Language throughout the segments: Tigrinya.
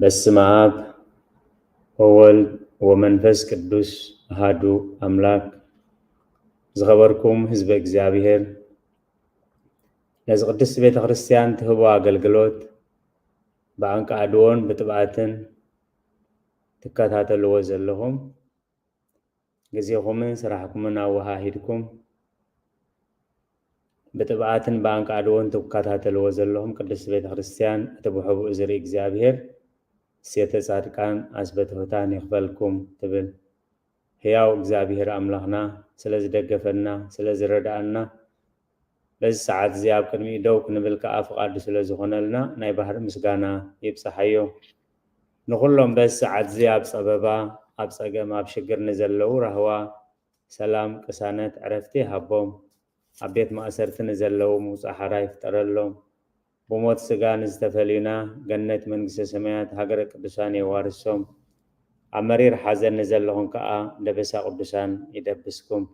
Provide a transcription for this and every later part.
በስመ አብ ወወልድ ወመንፈስ ቅዱስ አሃዱ አምላክ። ዝኸበርኩም ህዝበ እግዚኣብሔር፣ ነዚ ቅድስት ቤተ ክርስቲያን ትህቦ ኣገልግሎት ብኣንቃዕድዎን ብጥብኣትን ትከታተልዎ ዘለኹም፣ ግዜኹምን ስራሕኩምን ኣወሃሂድኩም ብጥብኣትን ብኣንቃዕድዎን ትከታተልዎ ዘለኹም ቅድስት ቤተ ክርስቲያን፣ እቲ ብሕቡእ ዝርኢ እግዚኣብሔር ሴተ ጻድቃን ኣስበ ትሑታን ይኽፈልኩም ትብል። ህያው እግዚኣብሔር ኣምላኽና ስለ ዝደገፈና፣ ስለ ዝረድኣና፣ በዚ ሰዓት እዚ ኣብ ቅድሚኡ ደው ክንብል ከኣ ፍቓዱ ስለ ዝኾነልና ናይ ባህሪ ምስጋና ይብጽሓዮ። ንኹሎም በዚ ሰዓት እዚ ኣብ ጸበባ፣ ኣብ ጸገም፣ ኣብ ሽግር ንዘለዉ ራህዋ፣ ሰላም፣ ቅሳነት፣ ዕረፍቲ ይሃቦም። ኣብ ቤት ማእሰርቲ ንዘለዉ ምውጻእ ሓራ ይፍጠረሎም። ብሞት ስጋ ንዝተፈልዩና ገነት መንግስተ ሰማያት ሃገረ ቅዱሳን የዋርሶም። ኣብ መሪር ሓዘን ንዘለኹም ከኣ ደበሳ ቅዱሳን ይደብስኩም።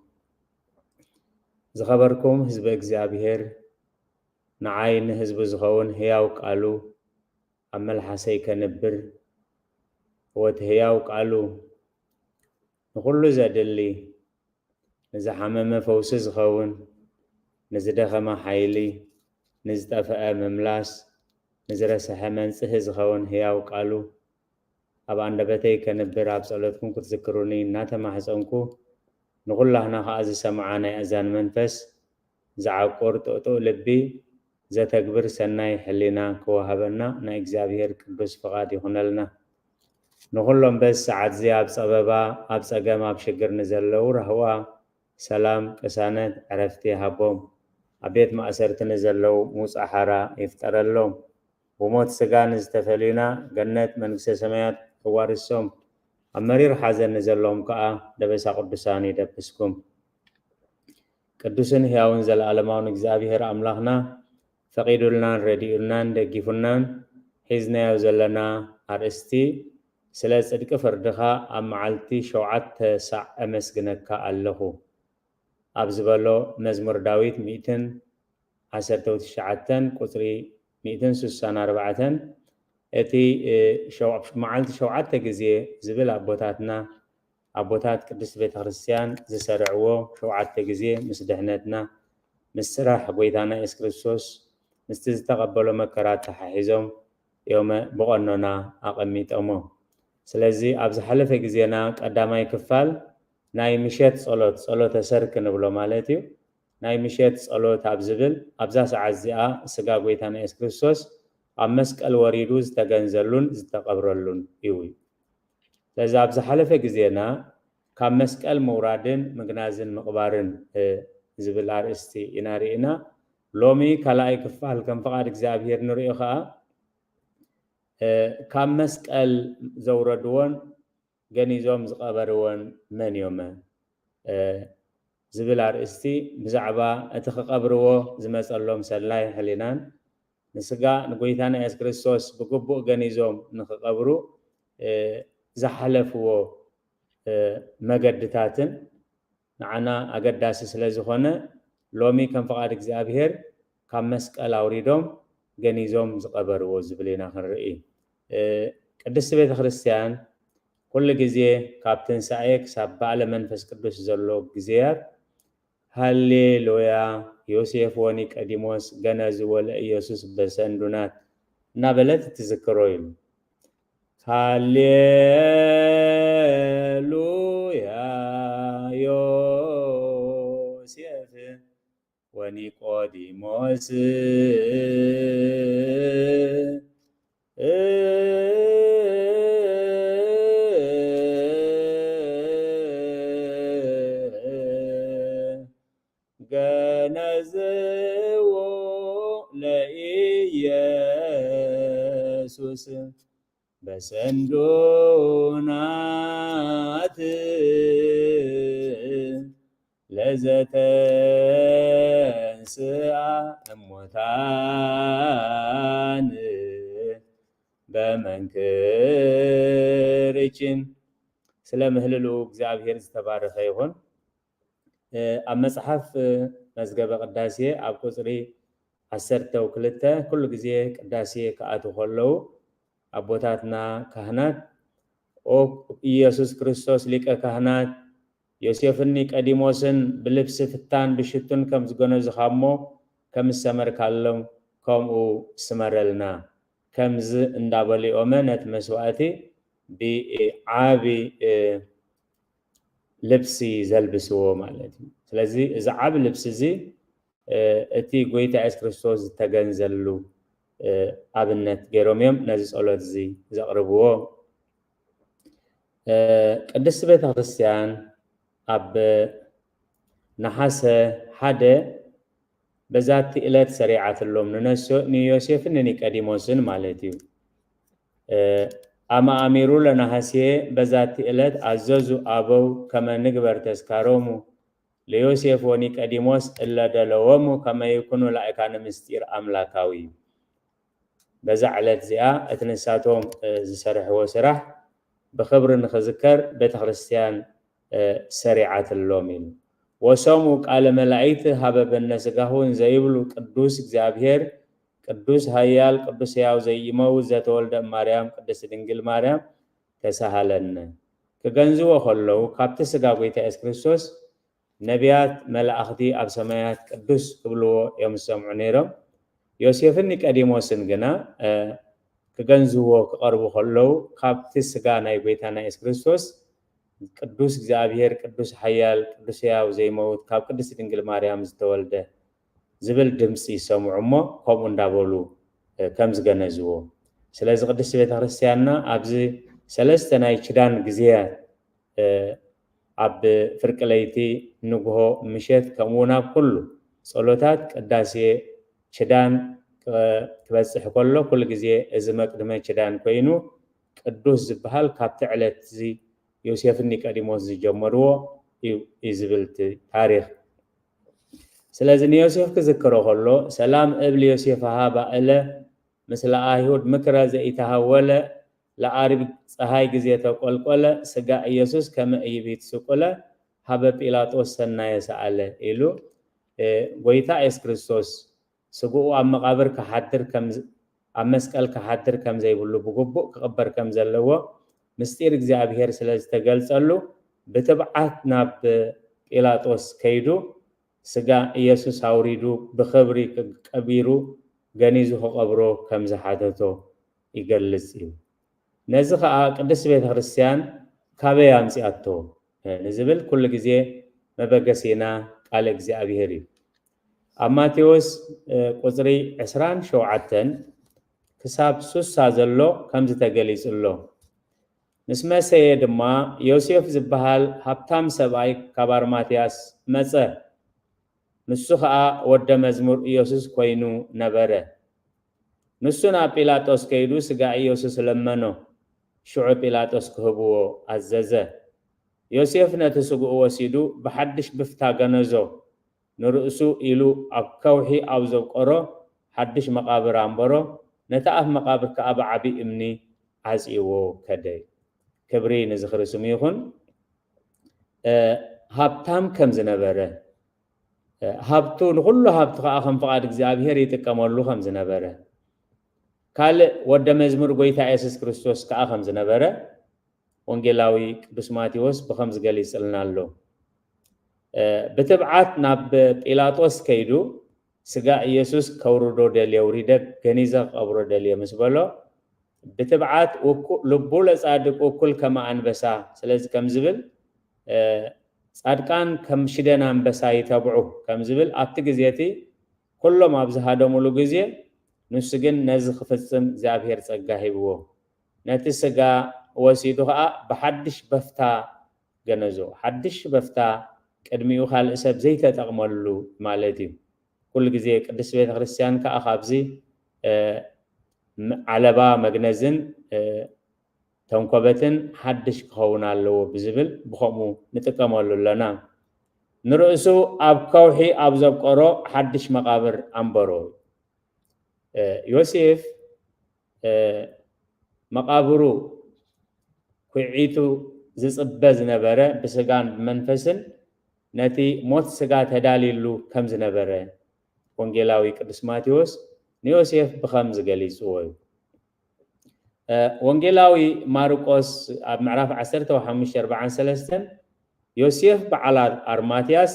ዝኸበርኩም ህዝበ እግዚኣብሔር፣ ንዓይ ንህዝቡ ዝኸውን ህያው ቃሉ ኣብ መልሓሰይ ከንብር፣ ወቲ ህያው ቃሉ ንኹሉ ዘድሊ፣ ንዝሓመመ ፈውሲ ዝኸውን፣ ንዝደኸመ ሓይሊ፣ ንዝጠፍአ ምምላስ፣ ንዝረስሐ መንጽሂ ዝኸውን ህያው ቃሉ ኣብ ኣንደበተይ ከንብር ኣብ ጸሎትኩም ክትዝክሩኒ እናተማሕጸንኩ፣ ንኹላህና ኸኣ ዝሰምዓ ናይ ኣዛን መንፈስ ዝዓቁር ጥቕጥቕ ልቢ ዘተግብር ሰናይ ሕሊና ክወሃበና ናይ እግዚኣብሔር ቅዱስ ፍቓድ ይኹነልና። ንኹሎም በዚ ሰዓት እዚ ኣብ ጸበባ፣ ኣብ ጸገም፣ ኣብ ሽግር ንዘለዉ ራህዋ፣ ሰላም፣ ቅሳነት፣ ዕረፍቲ ይሃቦም። ኣብ ቤት ማእሰርቲ ንዘለዉ ምውጻእ ሓራ ይፍጠረሎም። ብሞት ስጋ ንዝተፈልዩና ገነት መንግስተ ሰማያት የዋርሶም። ኣብ መሪር ሓዘን ንዘለዎም ከኣ ደበሳ ቅዱሳን ይደብስኩም። ቅዱስን ሕያውን ዘለዓለማውን እግዚኣብሔር ኣምላኽና ፈቒዱልናን ረዲኡልናን ደጊፉናን ሒዝናዮ ዘለና ኣርእስቲ ስለ ጽድቂ ፍርድኻ ኣብ መዓልቲ ሸውዓተ ሳዕ እመስግነካ ኣለኹ ኣብ ዝበሎ መዝሙር ዳዊት ሚእትን ዓሰርተ ትሽዓተን ቁጽሪ ሚእትን ስሳን ኣርባዕተን እቲ እ፣ ሸው- መዓልቲ ሸውዓተ ግዜ ዝብል ኣቦታትና ኣቦታት ቅድስት ቤተ ክርስቲያን ዝሰርዕዎ ሸውዓተ ግዜ ምስ ድሕነትና ምስ ስራሕ ጎይታና የሱስ ክርስቶስ ምስቲ ዝተቐበሎ መከራ ተሓሒዞም እዮም ብቐኖና ኣቐሚጦሞ። ስለዚ ኣብ ዝሓለፈ ግዜና ቀዳማይ ክፋል ናይ ምሸት ጸሎት፣ ጸሎተ ሰርክ ንብሎ ማለት እዩ። ናይ ምሸት ጸሎት ኣብ ዝብል ኣብዛ ሰዓት እዚኣ ስጋ ጎይታና የሱስ ክርስቶስ ኣብ መስቀል ወሪዱ ዝተገንዘሉን ዝተቐብረሉን እዩ። ስለዚ ኣብ ዝሓለፈ ግዜና ካብ መስቀል ምውራድን ምግናዝን ምቕባርን እ፣ ዝብል ኣርእስቲ ኢና ርኢና። ሎሚ ካልኣይ ክፋል ከም ፍቓድ እግዚኣብሔር ንሪኦ ኸኣ እ፣ ካብ መስቀል ዘውረድዎን ገኒዞም ዝቐበርዎን መን እዮም እ፣ ዝብል ኣርእስቲ ብዛዕባ እቲ ክቐብርዎ ዝመጸሎም ሰላይ ሕሊናን ንስጋ ንጎይታና የሱስ ክርስቶስ ብግቡእ ገኒዞም ንኽቐብሩ እ፣ ዝሓለፍዎ እ፣ መገድታትን ንዓና ኣገዳሲ ስለ ዝኾነ ሎሚ ከም ፍቓድ እግዚኣብሔር ካብ መስቀል ኣውሪዶም ገኒዞም ዝቐበርዎ ዝብል ኢና ክንርኢ። እ፣ ቅድስቲ ቤተ ክርስቲያን ኩሉ ግዜ ካብ ትንሳኤ ክሳብ በዓለ መንፈስ ቅዱስ ዘሎ ግዜያት ሃሌሉያ ዮሴፍ ወኒቀዲሞስ ገነዝዎ ለኢየሱስ በሰንዱናት እናበለት ትዝክሮ ኢሉ። ሃሌሉያ ዮሴፍ ወኒቆዲሞስ ገነዝዎ ለኢየሱስ በሰንዱናት ለዘተንስኣ እሙታን በመንክርችን። ስለ ምህልልኡ እግዚኣብሔር ዝተባረኸ ይኹን። እ፣ ኣብ መጽሓፍ እ፣ መዝገበ ቅዳሴ ኣብ ቁጽሪ ዓሰርተ ክልተ ኩሉ ግዜ ቅዳሴ ክኣትዉ ከለዉ ኣቦታትና ካህናት፣ ኦ ኢየሱስ ክርስቶስ ሊቀ ካህናት፣ ዮሴፍን ኒቀዲሞስን ብልብሲ ፍታን ብሽቱን ከም ዝገነዝኻ እሞ ከም ዝሰመርካሎም ከምኡ ስመረልና። ከምዚ እንዳበሉ ኦመ ነቲ መስዋእቲ ብዓቢ ልብሲ ዘልብስዎ ማለት እዩ። ስለዚ እዚ ዓቢ ልብሲ እዚ እቲ ጎይታ የሱስ ክርስቶስ ዝተገንዘሉ ኣብነት ገይሮም እዮም ነዚ ጸሎት እዚ ዘቕርብዎ። ቅድስቲ ቤተ ክርስቲያን ኣብ ነሓሰ ሓደ በዛቲ ዕለት ሰሪዓትሎም ንነሶ-፣ ንዮሴፍን ንኒቀዲሞስን ማለት እዩ። ኣማኣሚሩ ለነሐሴ በዛቲ ዕለት ኣዘዙ ኣበው ከመ ንግበር ተስካሮሙ ለዮሴፍ ወኒቀዲሞስ እለ ደለዎሙ ከመ ይኩኑ ላእካነ ምስጢር ኣምላካዊ። በዛ ዕለት እዚኣ እቲ ንሳቶም ዝሰርሕዎ ስራሕ ብኽብሪ ንኽዝከር ቤተ ክርስቲያን ሰሪዓትሎም ኢሉ። ወሰሙ ቃለ መላእክት ሀበ በነ ስጋሁ እንዘይብሉ ቅዱስ እግዚኣብሔር ቅዱስ ሀያል ቅዱስ ሕያው ዘይመውት ዘተወልደ ማርያም ቅድስት ድንግል ማርያም ተሳሃለነ። ክገንዝዎ ከለዉ ካብቲ ስጋ ጎይታ የሱስ ክርስቶስ ነቢያት መላእኽቲ ኣብ ሰማያት ቅዱስ ክብልዎ እዮም ዝሰምዑ ነይሮም። ዮሴፍን ኒቀዲሞስን ግና ክገንዝዎ ክቐርቡ ከለዉ ካብቲ ስጋ ናይ ጎይታና የሱስ ክርስቶስ ቅዱስ እግዚኣብሔር ቅዱስ ሓያል ቅዱስ ሕያው ዘይመውት ካብ ቅድስቲ ድንግል ማርያም ዝተወልደ ዝብል ድምፂ ይሰምዑ እሞ ከምኡ እንዳበሉ ከም ዝገነዝዎ። ስለዚ ቅድስቲ ቤተ ክርስቲያንና ኣብዚ ሰለስተ ናይ ችዳን ግዜያት ኣብ ፍርቂ ለይቲ ንግሆ ምሸት ከምኡ እውን ኣብ ኩሉ ጸሎታት ቅዳሴ ችዳን ክበጽሕ ከሎ ኩሉ ግዜ እዚ መቅድመ ችዳን ኮይኑ ቅዱስ ዝበሃል ካብቲ ዕለት እዚ ዮሴፍን ኒቀዲሞስ ዝጀመርዎ እዩ ዝብል እቲ ታሪኽ። ስለዚ ንዮሴፍ ክዝክሮ ከሎ ሰላም እብል ዮሴፍ ሃባ እለ ምስለ ኣይሁድ ምክረ ዘኢተሃወለ ለዓርቢ ፀሃይ ግዜ ተቆልቆለ ስጋ ኢየሱስ ከመ እይቢት ስቁለ ሀበ ጲላጦስ ሰናየ ሰኣለ ኢሉ ጎይታ የሱስ ክርስቶስ ስግኡ ኣብ መቓብር ክሓድር ኣብ መስቀል ክሓድር ከም ዘይብሉ ብግቡእ ክቕበር ከም ዘለዎ ምስጢር እግዚኣብሔር ስለ ዝተገልጸሉ ብትብዓት ናብ ጲላጦስ ከይዱ ስጋ ኢየሱስ ኣውሪዱ ብኽብሪ ቀቢሩ ገኒዙ ክቐብሮ ከም ዝሓተቶ ይገልጽ እዩ። ነዚ ኸኣ ቅድስቲ ቤተ ክርስቲያን ካበይ ኣምጺኣቶ ንዝብል ኩሉ ግዜ መበገሲና ቃለ እግዚኣብሔር እዩ። ኣብ ማቴዎስ ቁጽሪ ዕስራን ሸውዓተን ክሳብ ሱሳ ዘሎ ከምዚ ተገሊጹ ኣሎ። ምስ መሰየ ድማ ዮሴፍ ዝበሃል ሃብታም ሰብኣይ ካብ ኣርማትያስ መጸ። ንሱ ኸኣ ወደ መዝሙር ኢየሱስ ኮይኑ ነበረ። ንሱ ናብ ጲላጦስ ከይዱ ስጋ ኢየሱስ ለመኖ። ሽዑ ጲላጦስ ክህብዎ ኣዘዘ። ዮሴፍ ነቲ ስግኡ ወሲዱ ብሓድሽ ብፍታ ገነዞ። ንርእሱ ኢሉ ኣብ ከውሒ ኣብ ዘብቆሮ ሓድሽ መቓብር ኣንበሮ። ነቲ ኣፍ መቓብር ከኣ ብዓቢ እምኒ ዓጽይዎ ከደ። ክብሪ ንዝኽሪ ስሙ ይኹን። ሃብታም ከም ዝነበረ ሃብቱ ንኹሉ ሃብቱ ከዓ ከም ፍቓድ እግዚኣብሔር ይጥቀመሉ ከም ዝነበረ ካልእ ወደ መዝሙር ጎይታ የሱስ ክርስቶስ ከዓ ከም ዝነበረ ወንጌላዊ ቅዱስ ማቴዎስ ብኸም ዝገሊጽልና ኣሎ። ብትብዓት ናብ ጲላጦስ ከይዱ ስጋ ኢየሱስ ከውርዶ ደልየ ውሪደ ገኒዘ ክቐብሮ ደልየ ምስ በሎ ብትብዓት ልቡ ለጻድቅ ውኩል ከመ ኣንበሳ ስለዚ ከም ዝብል ጻድቃን ከም ሽደን ኣንበሳ ይተብዑ ከም ዝብል ኣብቲ ግዜ እቲ ኩሎም ኣብ ዝሃደሙሉ ግዜ ንሱ ግን ነዚ ክፍጽም እግዚኣብሔር ጸጋ ሂብዎ። ነቲ ስጋ ወሲዱ ኸኣ ብሓድሽ በፍታ ገነዞ። ሓድሽ በፍታ ቅድሚኡ ካልእ ሰብ ዘይተጠቕመሉ ማለት እዩ። ኩሉ ግዜ ቅድስቲ ቤተ ክርስቲያን ከኣ ካብዚ ዓለባ መግነዝን ተንኮበትን ሓድሽ ክኸውን ኣለዎ ብዝብል ብኸምኡ ንጥቀመሉ ኣለና። ንርእሱ ኣብ ከውሒ ኣብ ዘብቀሮ ሓድሽ መቓብር ኣንበሮ። ዮሴፍ መቓብሩ ኩዒቱ ዝጽበ ዝነበረ ብስጋን ብመንፈስን ነቲ ሞት ስጋ ተዳልዩሉ ከም ዝነበረ ወንጌላዊ ቅዱስ ማቴዎስ ንዮሴፍ ብኸም ዝገሊጽዎ እዩ። ወንጌላዊ ማርቆስ ኣብ ምዕራፍ ዓሰርተ ሓሙሽተ ኣርባዓን ሰለስተን፣ ዮሴፍ በዓል ኣርማትያስ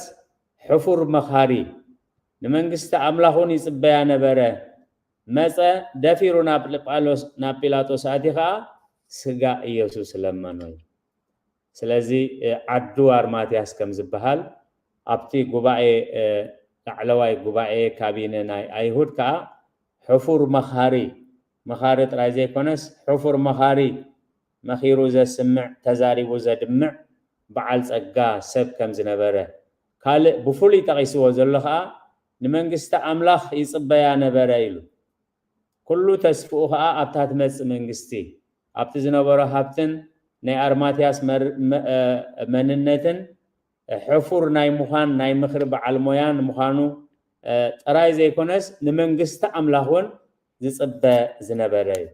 ሕፉር መኻሪ፣ ንመንግስቲ ኣምላኽ እውን ይጽበያ ነበረ፣ መጸ፣ ደፊሩ ናብ ጳውሎስ ናብ ጲላጦስ ኣትዩ ኸኣ ስጋ ኢየሱስ ለመኖ እዩ። ስለዚ ዓዱ ኣርማትያስ ከም ዝበሃል ኣብቲ ጉባኤ፣ ላዕለዋይ ጉባኤ ካቢነ ናይ ኣይሁድ ከኣ ሕፉር መኻሪ፣ መኻሪ ጥራይ ዘይኮነስ ሕፉር መኻሪ፣ መኺሩ ዘስምዕ፣ ተዛሪቡ ዘድምዕ በዓል ጸጋ ሰብ ከም ዝነበረ፣ ካልእ ብፍሉይ ጠቒስዎ ዘሎ ከኣ ንመንግስቲ ኣምላኽ ይጽበያ ነበረ ኢሉ። ኩሉ ተስፍኡ ከኣ ኣብታ ትመጽእ መንግስቲ፣ ኣብቲ ዝነበሮ ሃብትን ናይ ኣርማትያስ መንነትን ሕፉር ናይ ምዃን ናይ ምኽሪ በዓል ሞያን ምዃኑ ጥራይ ዘይኮነስ ንመንግስቲ ኣምላኽ እውን ዝጽበ ዝነበረ እዩ።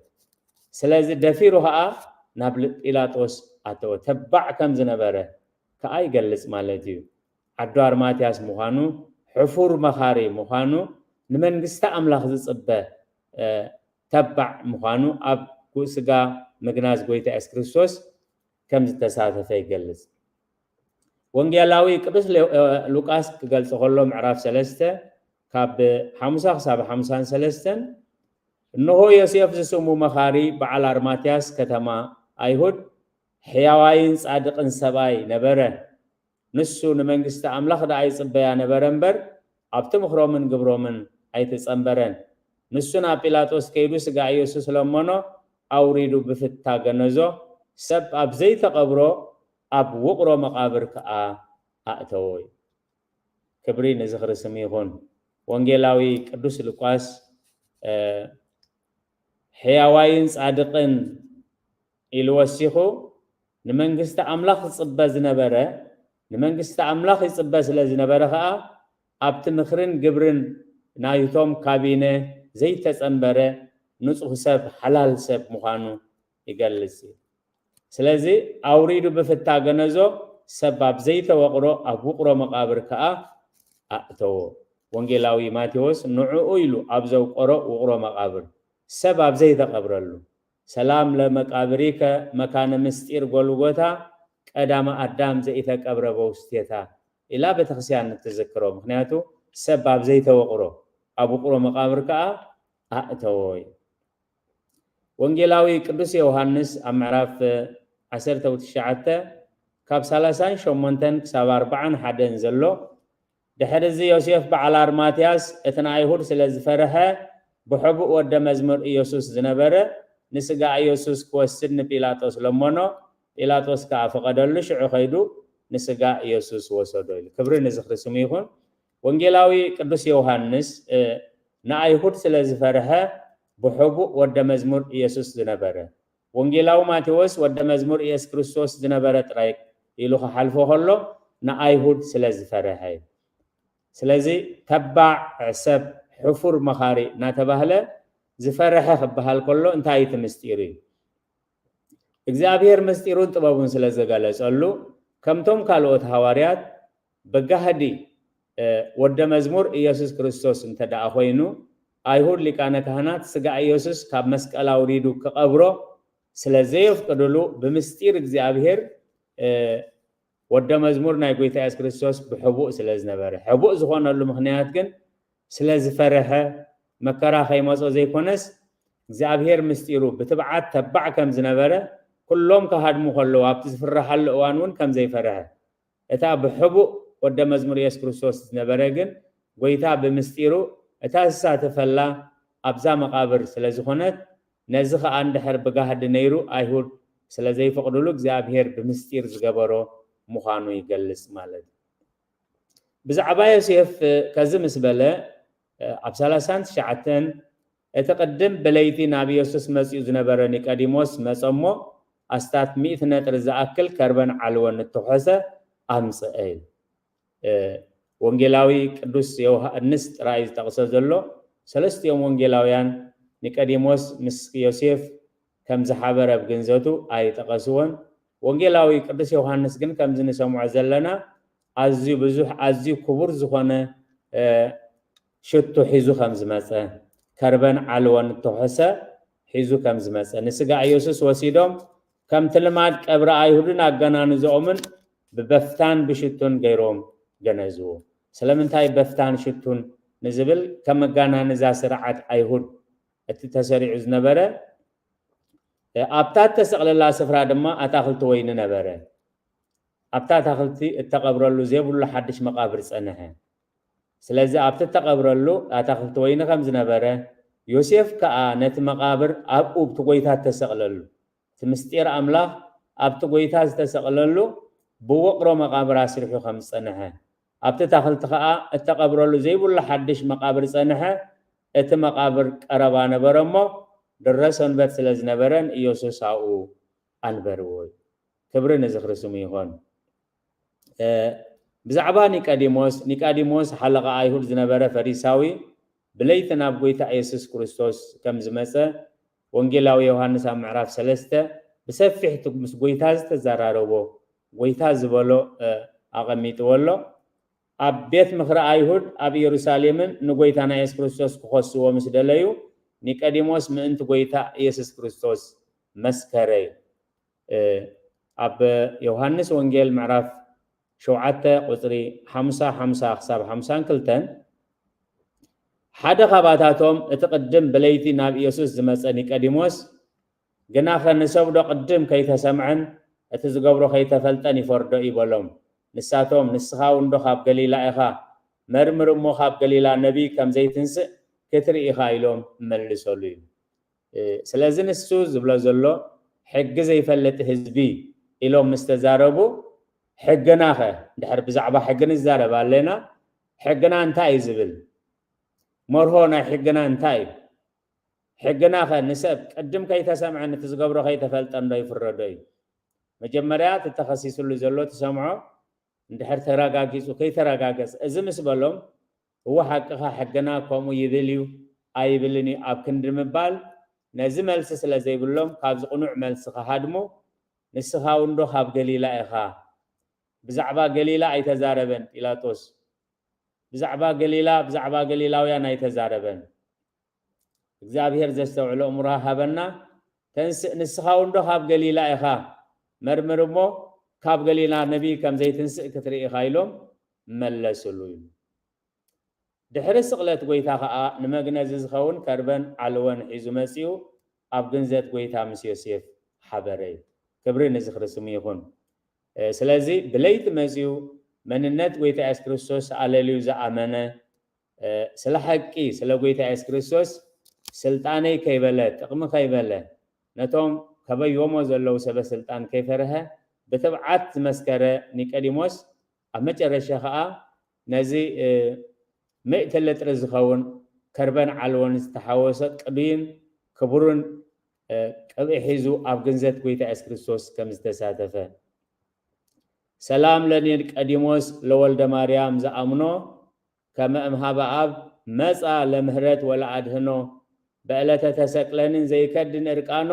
ስለዚ ደፊሩ ከኣ ናብ ጲላጦስ ኣተወ። ተባዕ ከም ዝነበረ ከኣ ይገልጽ ማለት እዩ። ዓዱ ኣርማትያስ ምዃኑ፣ ሕፉር መኻሪ ምዃኑ፣ ንመንግስቲ ኣምላኽ ዝጽበ ተባዕ ምዃኑ ኣብ ስጋ ምግናዝ ጎይታ የሱስ ክርስቶስ ከም ዝተሳተፈ ይገልጽ። ወንጌላዊ ቅዱስ ሉቃስ ክገልጾ ከሎ ምዕራፍ ሰለስተ ካብ ሓሙሳ ክሳብ ሓሙሳን ሰለስተን፣ እንሆ ዮሴፍ ዝስሙ መኻሪ በዓል ኣርማትያስ ከተማ ኣይሁድ ሕያዋይን ጻድቕን ሰብኣይ ነበረ። ንሱ ንመንግስቲ ኣምላኽ ደኣ ይጽበያ ነበረ እምበር ኣብቲ ምኽሮምን ግብሮምን ኣይተጸንበረን። ንሱ ናብ ጲላጦስ ከይዱ ስጋ ኢየሱስ ለመኖ፣ ኣውሪዱ ብፍታ ገነዞ፣ ሰብ ኣብ ዘይተቐብሮ ኣብ ውቕሮ መቓብር ከኣ ኣእተዎ እዩ። ክብሪ ንዝኽሪ ስም ይኹን። ወንጌላዊ ቅዱስ ሉቃስ ሕያዋይን ጻድቕን ኢሉ ወሲኹ፣ ንመንግስቲ ኣምላኽ ዝጽበ ዝነበረ፣ ንመንግስቲ ኣምላኽ ይጽበ ስለ ዝነበረ ከኣ ኣብቲ ምኽርን ግብርን ናይቶም ካቢነ ዘይተጸንበረ ንጹህ ሰብ፣ ሓላል ሰብ ምዃኑ ይገልጽ እዩ። ስለዚ ኣውሪዱ ብፍታ ገነዞ፣ ሰብ ኣብ ዘይተወቕሮ ኣብ ውቕሮ መቓብር ከኣ ኣእተዎ። ወንጌላዊ ማቴዎስ ንዕኡ ኢሉ ኣብ ዘውቀሮ ውቕሮ መቓብር፣ ሰብ ኣብ ዘይተቐብረሉ፣ ሰላም ለመቃብሪከ መካነ ምስጢር ጎልጎታ ቀዳመ ኣዳም ዘኢተቀብረ በውስቴታ ኢላ ቤተክርስትያን እትዝክሮ። ምክንያቱ ሰብ ኣብ ዘይተወቕሮ ኣብ ውቕሮ መቓብር ከኣ ኣእተዎ እዩ። ወንጌላዊ ቅዱስ ዮሃንስ ኣብ ምዕራፍ ዓሰርተ ትሽዓተ ካብ ሰላሳን ሸሞንተን ክሳብ ኣርባዓን ሓደን ዘሎ፣ ድሕሪ እዚ ዮሴፍ በዓል ኣርማትያስ እቲ ንኣይሁድ ስለ ዝፈርሐ ብሕቡእ ወደ መዝሙር ኢየሱስ ዝነበረ ንስጋ ኢየሱስ ክወስድ ንጲላጦስ ለመኖ። ጲላጦስ ከኣ ፈቐደሉ። ሽዑ ከይዱ ንስጋ ኢየሱስ ወሰዶ ኢሉ። ክብሪ ንዝኽሪ ስሙ ይኹን። ወንጌላዊ ቅዱስ ዮሃንስ ንኣይሁድ ስለ ዝፈርሐ ብሕቡእ ወደ መዝሙር ኢየሱስ ዝነበረ፣ ወንጌላዊ ማቴዎስ ወደ መዝሙር ኢየሱስ ክርስቶስ ዝነበረ ጥራይ ኢሉ ክሓልፎ ከሎ ንኣይሁድ ስለ ዝፈርሐ እዩ። ስለዚ ተባዕ ሰብ ሕፉር መኻሪ እናተባህለ ዝፈርሐ ክበሃል ከሎ እንታይ እቲ ምስጢር እዩ? እግዚኣብሔር ምስጢሩን ጥበቡን ስለ ዝገለጸሉ ከምቶም ካልኦት ሃዋርያት ብጋህዲ ወደ መዝሙር ኢየሱስ ክርስቶስ እንተ ደኣ ኮይኑ ኣይሁድ ሊቃነ ካህናት ስጋ ኢየሱስ ካብ መስቀል ኣውሪዱ ክቐብሮ ስለ ዘየፍቅድሉ ብምስጢር እግዚኣብሔር ወደ መዝሙር ናይ ጎይታ የሱስ ክርስቶስ ብሕቡእ ስለ ዝነበረ፣ ሕቡእ ዝኾነሉ ምኽንያት ግን ስለ ዝፈረሐ መከራ ከይመጾ ዘይኮነስ እግዚኣብሔር ምስጢሩ ብትብዓት ተባዕ ከም ዝነበረ ኩሎም ክሃድሙ ከለዉ ኣብቲ ዝፍረሓሉ እዋን እውን ከም ዘይፈረሐ እታ ብሕቡእ ወደ መዝሙር የሱስ ክርስቶስ ዝነበረ ግን ጎይታ ብምስጢሩ እታ ዝሳተፈላ ኣብዛ መቓብር ስለ ዝኾነት ነዚ ኸኣ እንድሕር ብጋህዲ ነይሩ ኣይሁድ ስለ ዘይፈቕድሉ እግዚኣብሔር ብምስጢር ዝገበሮ ምዃኑ ይገልጽ ማለት እዩ። ብዛዕባ ዮሴፍ ከዚ ምስ በለ ኣብ ሰላሳን ትሽዓተን እቲ ቅድም ብለይቲ ናብ ኢየሱስ መጺኡ ዝነበረ ኒቀዲሞስ መጸ እሞ ኣስታት ሚእቲ ነጥሪ ዝኣክል ከርበን ዓልወን እተኾሰ ኣምጽአ ኢሉ። ወንጌላዊ ቅዱስ ዮሃንስ ጥራይ ዝጠቕሶ ዘሎ ሰለስቲኦም ወንጌላውያን ኒቀዲሞስ ምስ ዮሴፍ ከም ዝሓበረ ኣብ ግንዘቱ ኣይጠቐስዎን። ወንጌላዊ ቅዱስ ዮሃንስ ግን ከምዚ ንሰምዖ ዘለና ኣዝዩ ብዙሕ ኣዝዩ ክቡር ዝኾነ ሽቱ ሒዙ ከም ዝመጸ ከርበን ዓልወን እተኾሰ ሒዙ ከም ዝመጸ፣ ንስጋ ኢየሱስ ወሲዶም ከምቲ ልማድ ቀብሪ ኣይሁድን ኣገናንዝኦምን ብበፍታን ብሽቱን ገይሮም ገነዝዎ። ስለምንታይ በፍታን ሽቱን ንዝብል፣ ከም መጋናንዛ ስርዓት ኣይሁድ እቲ ተሰሪዑ ዝነበረ፣ ኣብታ እተሰቕለላ ስፍራ ድማ ኣታኽልቲ ወይኒ ነበረ። ኣብታ ኣታኽልቲ እተቐብረሉ ዘይብሉ ሓድሽ መቓብር ጸንሐ። ስለዚ ኣብቲ እተቐብረሉ ኣታኽልቲ ወይኒ ከም ዝነበረ፣ ዮሴፍ ከኣ ነቲ መቓብር ኣብኡ ብቲ ጐይታ እተሰቕለሉ፣ እቲ ምስጢር ኣምላኽ ኣብቲ ጐይታ ዝተሰቕለሉ ብውቕሮ መቓብር ኣስሪሑ ከም ዝጸንሐ፣ ኣብቲ ኣታኽልቲ ከኣ እተቐብረሉ ዘይብሉ ሓድሽ መቓብር ጸንሐ። እቲ መቓብር ቀረባ ነበረ እሞ፣ ድረ ሰንበት ስለ ዝነበረ ንኢየሱስ ኣብኡ ኣንበርዎ። ክብሪ ንዝኽሪ ስሙ ይኹን። እ፣ ብዛዕባ ኒቀዲሞስ፣ ኒቀዲሞስ ሓለቓ ኣይሁድ ዝነበረ ፈሪሳዊ፣ ብለይቲ ናብ ጐይታ ኢየሱስ ክርስቶስ ከም ዝመጸ ወንጌላዊ ዮሃንስ ኣብ ምዕራፍ ሰለስተ ብሰፊሕ እቲ ምስ ጐይታ ዝተዘራረቦ፣ ጐይታ ዝበሎ፣ እ፣ ኣቐሚጥዎ ኣሎ። ኣብ ቤት ምኽሪ ኣይሁድ ኣብ ኢየሩሳሌምን ንጐይታና ኢየሱስ ክርስቶስ ክኸስዎ ምስ ደለዩ፣ ኒቀዲሞስ ምእንቲ ጐይታ ኢየሱስ ክርስቶስ መስከረ እዩ። እ፣ ኣብ ዮሃንስ ወንጌል ምዕራፍ ሸውዓተ ቁጽሪ ሓምሳ፣ ሓምሳ ክሳብ ሓምሳን ክልተን፣ ሓደ ኻባታቶም እቲ ቅድም ብለይቲ ናብ ኢየሱስ ዝመጸ ኒቀዲሞስ፣ ግናኸ ንሰብ ዶ ቅድም ከይተሰምዐን እቲ ዝገብሮ ከይተፈልጠን ይፈርዶ እዩ በሎም። ንሳቶም፣ ንስኻ እውን ዶ ካብ ገሊላ ኢኻ? መርምር እሞ ካብ ገሊላ ነቢይ ከም ዘይትንስእ ክትርኢ ኢኻ ኢሎም መልሰሉ እዩ። እ፣ ስለዚ ንሱ ዝብሎ ዘሎ፣ ሕጊ ዘይፈልጥ ህዝቢ ኢሎም ምስ ተዛረቡ፣ ሕግናኸ፣ ድሕር ብዛዕባ ሕጊ ንዛረብ ኣለና፣ ሕግና እንታይ እዩ ዝብል? መርሆ ናይ ሕግና እንታይ እዩ? ሕግናኸ ንሰብ ቅድም ከይተሰምዐን እቲ ዝገብሮ ከይተፈልጠን ዶ ይፍረዶ እዩ? መጀመርያ እቲ ተኸሲስሉ ዘሎ ትሰምዖ፣ እንድሕር ተረጋጊጹ ከይተረጋገጸ፣ እዚ ምስ በሎም፣ እወ ሓቅኻ ሕግና ከምኡ ይብል እዩ ኣይብልን እዩ ኣብ ክንዲ ምባል፣ ነዚ መልሲ ስለ ዘይብሎም ካብዚ ቅኑዕ መልሲ ክሃድሙ፣ ንስኻ እውን ዶ ካብ ገሊላ ኢኻ? ብዛዕባ ገሊላ ኣይተዛረበን ጲላጦስ። ብዛዕባ ገሊላ፣ ብዛዕባ ገሊላውያን ኣይተዛረበን። እግዚኣብሔር ዘስተውዕሎ እምሮ ሃበና። ተንስእ፣ ንስኻ እውን ዶ ካብ ገሊላ ኢኻ? መርምር እሞ ካብ ገሊላ ነቢይ ከም ዘይትንስእ ክትርኢ ኢኻ ኢሎም መለስሉ እዩ። ድሕሪ ስቕለት ጐይታ ኸኣ ንመግነዚ ዝኸውን ከርበን ዓልወን ሒዙ መጺኡ ኣብ ግንዘት ጐይታ ምስ ዮሴፍ ሓበረ እዩ። ክብሪ ንዝኽሪ ስሙ ይኹን። እ፣ ስለዚ ብለይቲ መጺኡ መንነት ጐይታ የሱስ ክርስቶስ ኣለልዩ ዝኣመነ፣ እ፣ ስለ ሓቂ፣ ስለ ጐይታ የሱስ ክርስቶስ ስልጣነይ ከይበለ፣ ጥቕሚ ከይበለ፣ ነቶም ከበይዎሞ ዘለዉ ሰበ ስልጣን ከይፈርሀ ብትብዓት ዝመስከረ ኒቆዲሞስ፣ ኣብ መጨረሻ ኸኣ ነዚ፣ እ፣ ሚእቲ ልጥሪ ዝኸውን ከርበን ዓልቦን ዝተሓወሶ ቅዱይን ክቡርን፣ እ፣ ቅብኢ ሒዙ ኣብ ግንዘት ጐይታ የሱስ ክርስቶስ ከም ዝተሳተፈ፣ ሰላም ለኒቆዲሞስ ለወልደ ማርያም ዘአምኖ ከመ እምሃበ አብ መጻ ለምህረት ወለአድህኖ፣ በዕለተ ተሰቅለንን ዘይከድን እርቃኖ፣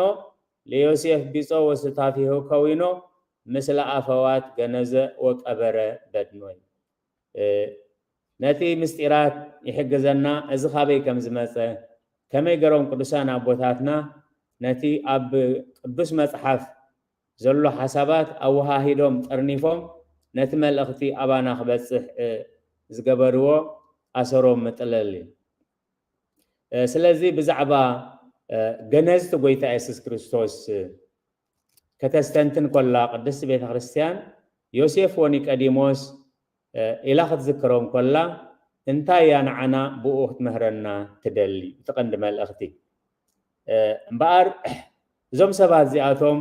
ለዮሴፍ ቢጾ ወሱታፊሁ ከዊኖ፣ ምስለ አፈዋት ገነዘ ወቀበረ በድኖ። እ፣ ነቲ ምስጢራት ይሕግዘና፣ እዚ ካበይ ከም ዝመጸ፣ ከመይ ገሮም ቅዱሳን ኣቦታትና ነቲ ኣብ ቅዱስ መጽሓፍ ዘሎ ሓሳባት ኣወሃሂዶም ጠርኒፎም ነቲ መልእኽቲ ኣባና ክበጽሕ፣ እ፣ ዝገበርዎ ኣሰሮም ምጥለል እዩ። እ፣ ስለዚ ብዛዕባ፣ እ፣ ገነዝቲ ጐይታ የሱስ ክርስቶስ፣ እ፣ ከተስተንትን ከላ ቅድስቲ ቤተ ክርስቲያን ዮሴፍ ወኒቀዲሞስ፣ እ፣ ኢላ ክትዝክሮም ከላ እንታይ እያ ንዓና ብኡ ክትምህረና ትደሊ? እቲ ቀንዲ መልእኽቲ። እ፣ እምበኣር እዞም ሰባት እዚኣቶም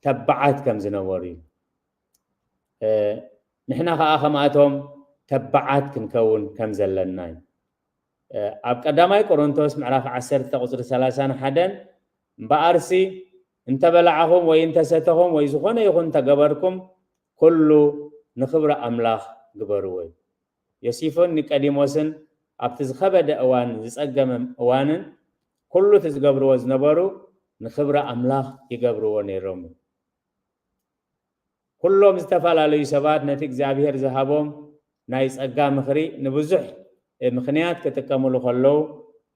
ተባዓት ከም ዝነበሩ እዩ። እ፣ ንሕና ኸኣ ከምኣቶም ተባዓት ክንከውን ከም ዘለና እዩ። እ፣ ኣብ ቀዳማይ ቆሮንቶስ ምዕራፍ ዓሰርተ ቁጽሪ ሰላሳን ሓደን፣ እምበኣርሲ እንተ በላዕኹም ወይ እንተ ሰተኹም ወይ ዝኾነ ይኹን እንተ ገበርኩም፣ ኩሉ ንኽብሪ ኣምላኽ ግበርዎ እዩ። ዮሲፍን ኒቆዲሞስን ኣብቲ ዝኸበደ እዋን፣ ዝጸገመ እዋንን ኩሉ እቲ ዝገብርዎ ዝነበሩ ንኽብሪ ኣምላኽ ይገብርዎ ነይሮም። ኩሎም ዝተፈላለዩ ሰባት ነቲ እግዚኣብሔር ዝሃቦም ናይ ጸጋ ምኽሪ ንብዙሕ ምኽንያት ክጥቀምሉ ከለዉ፣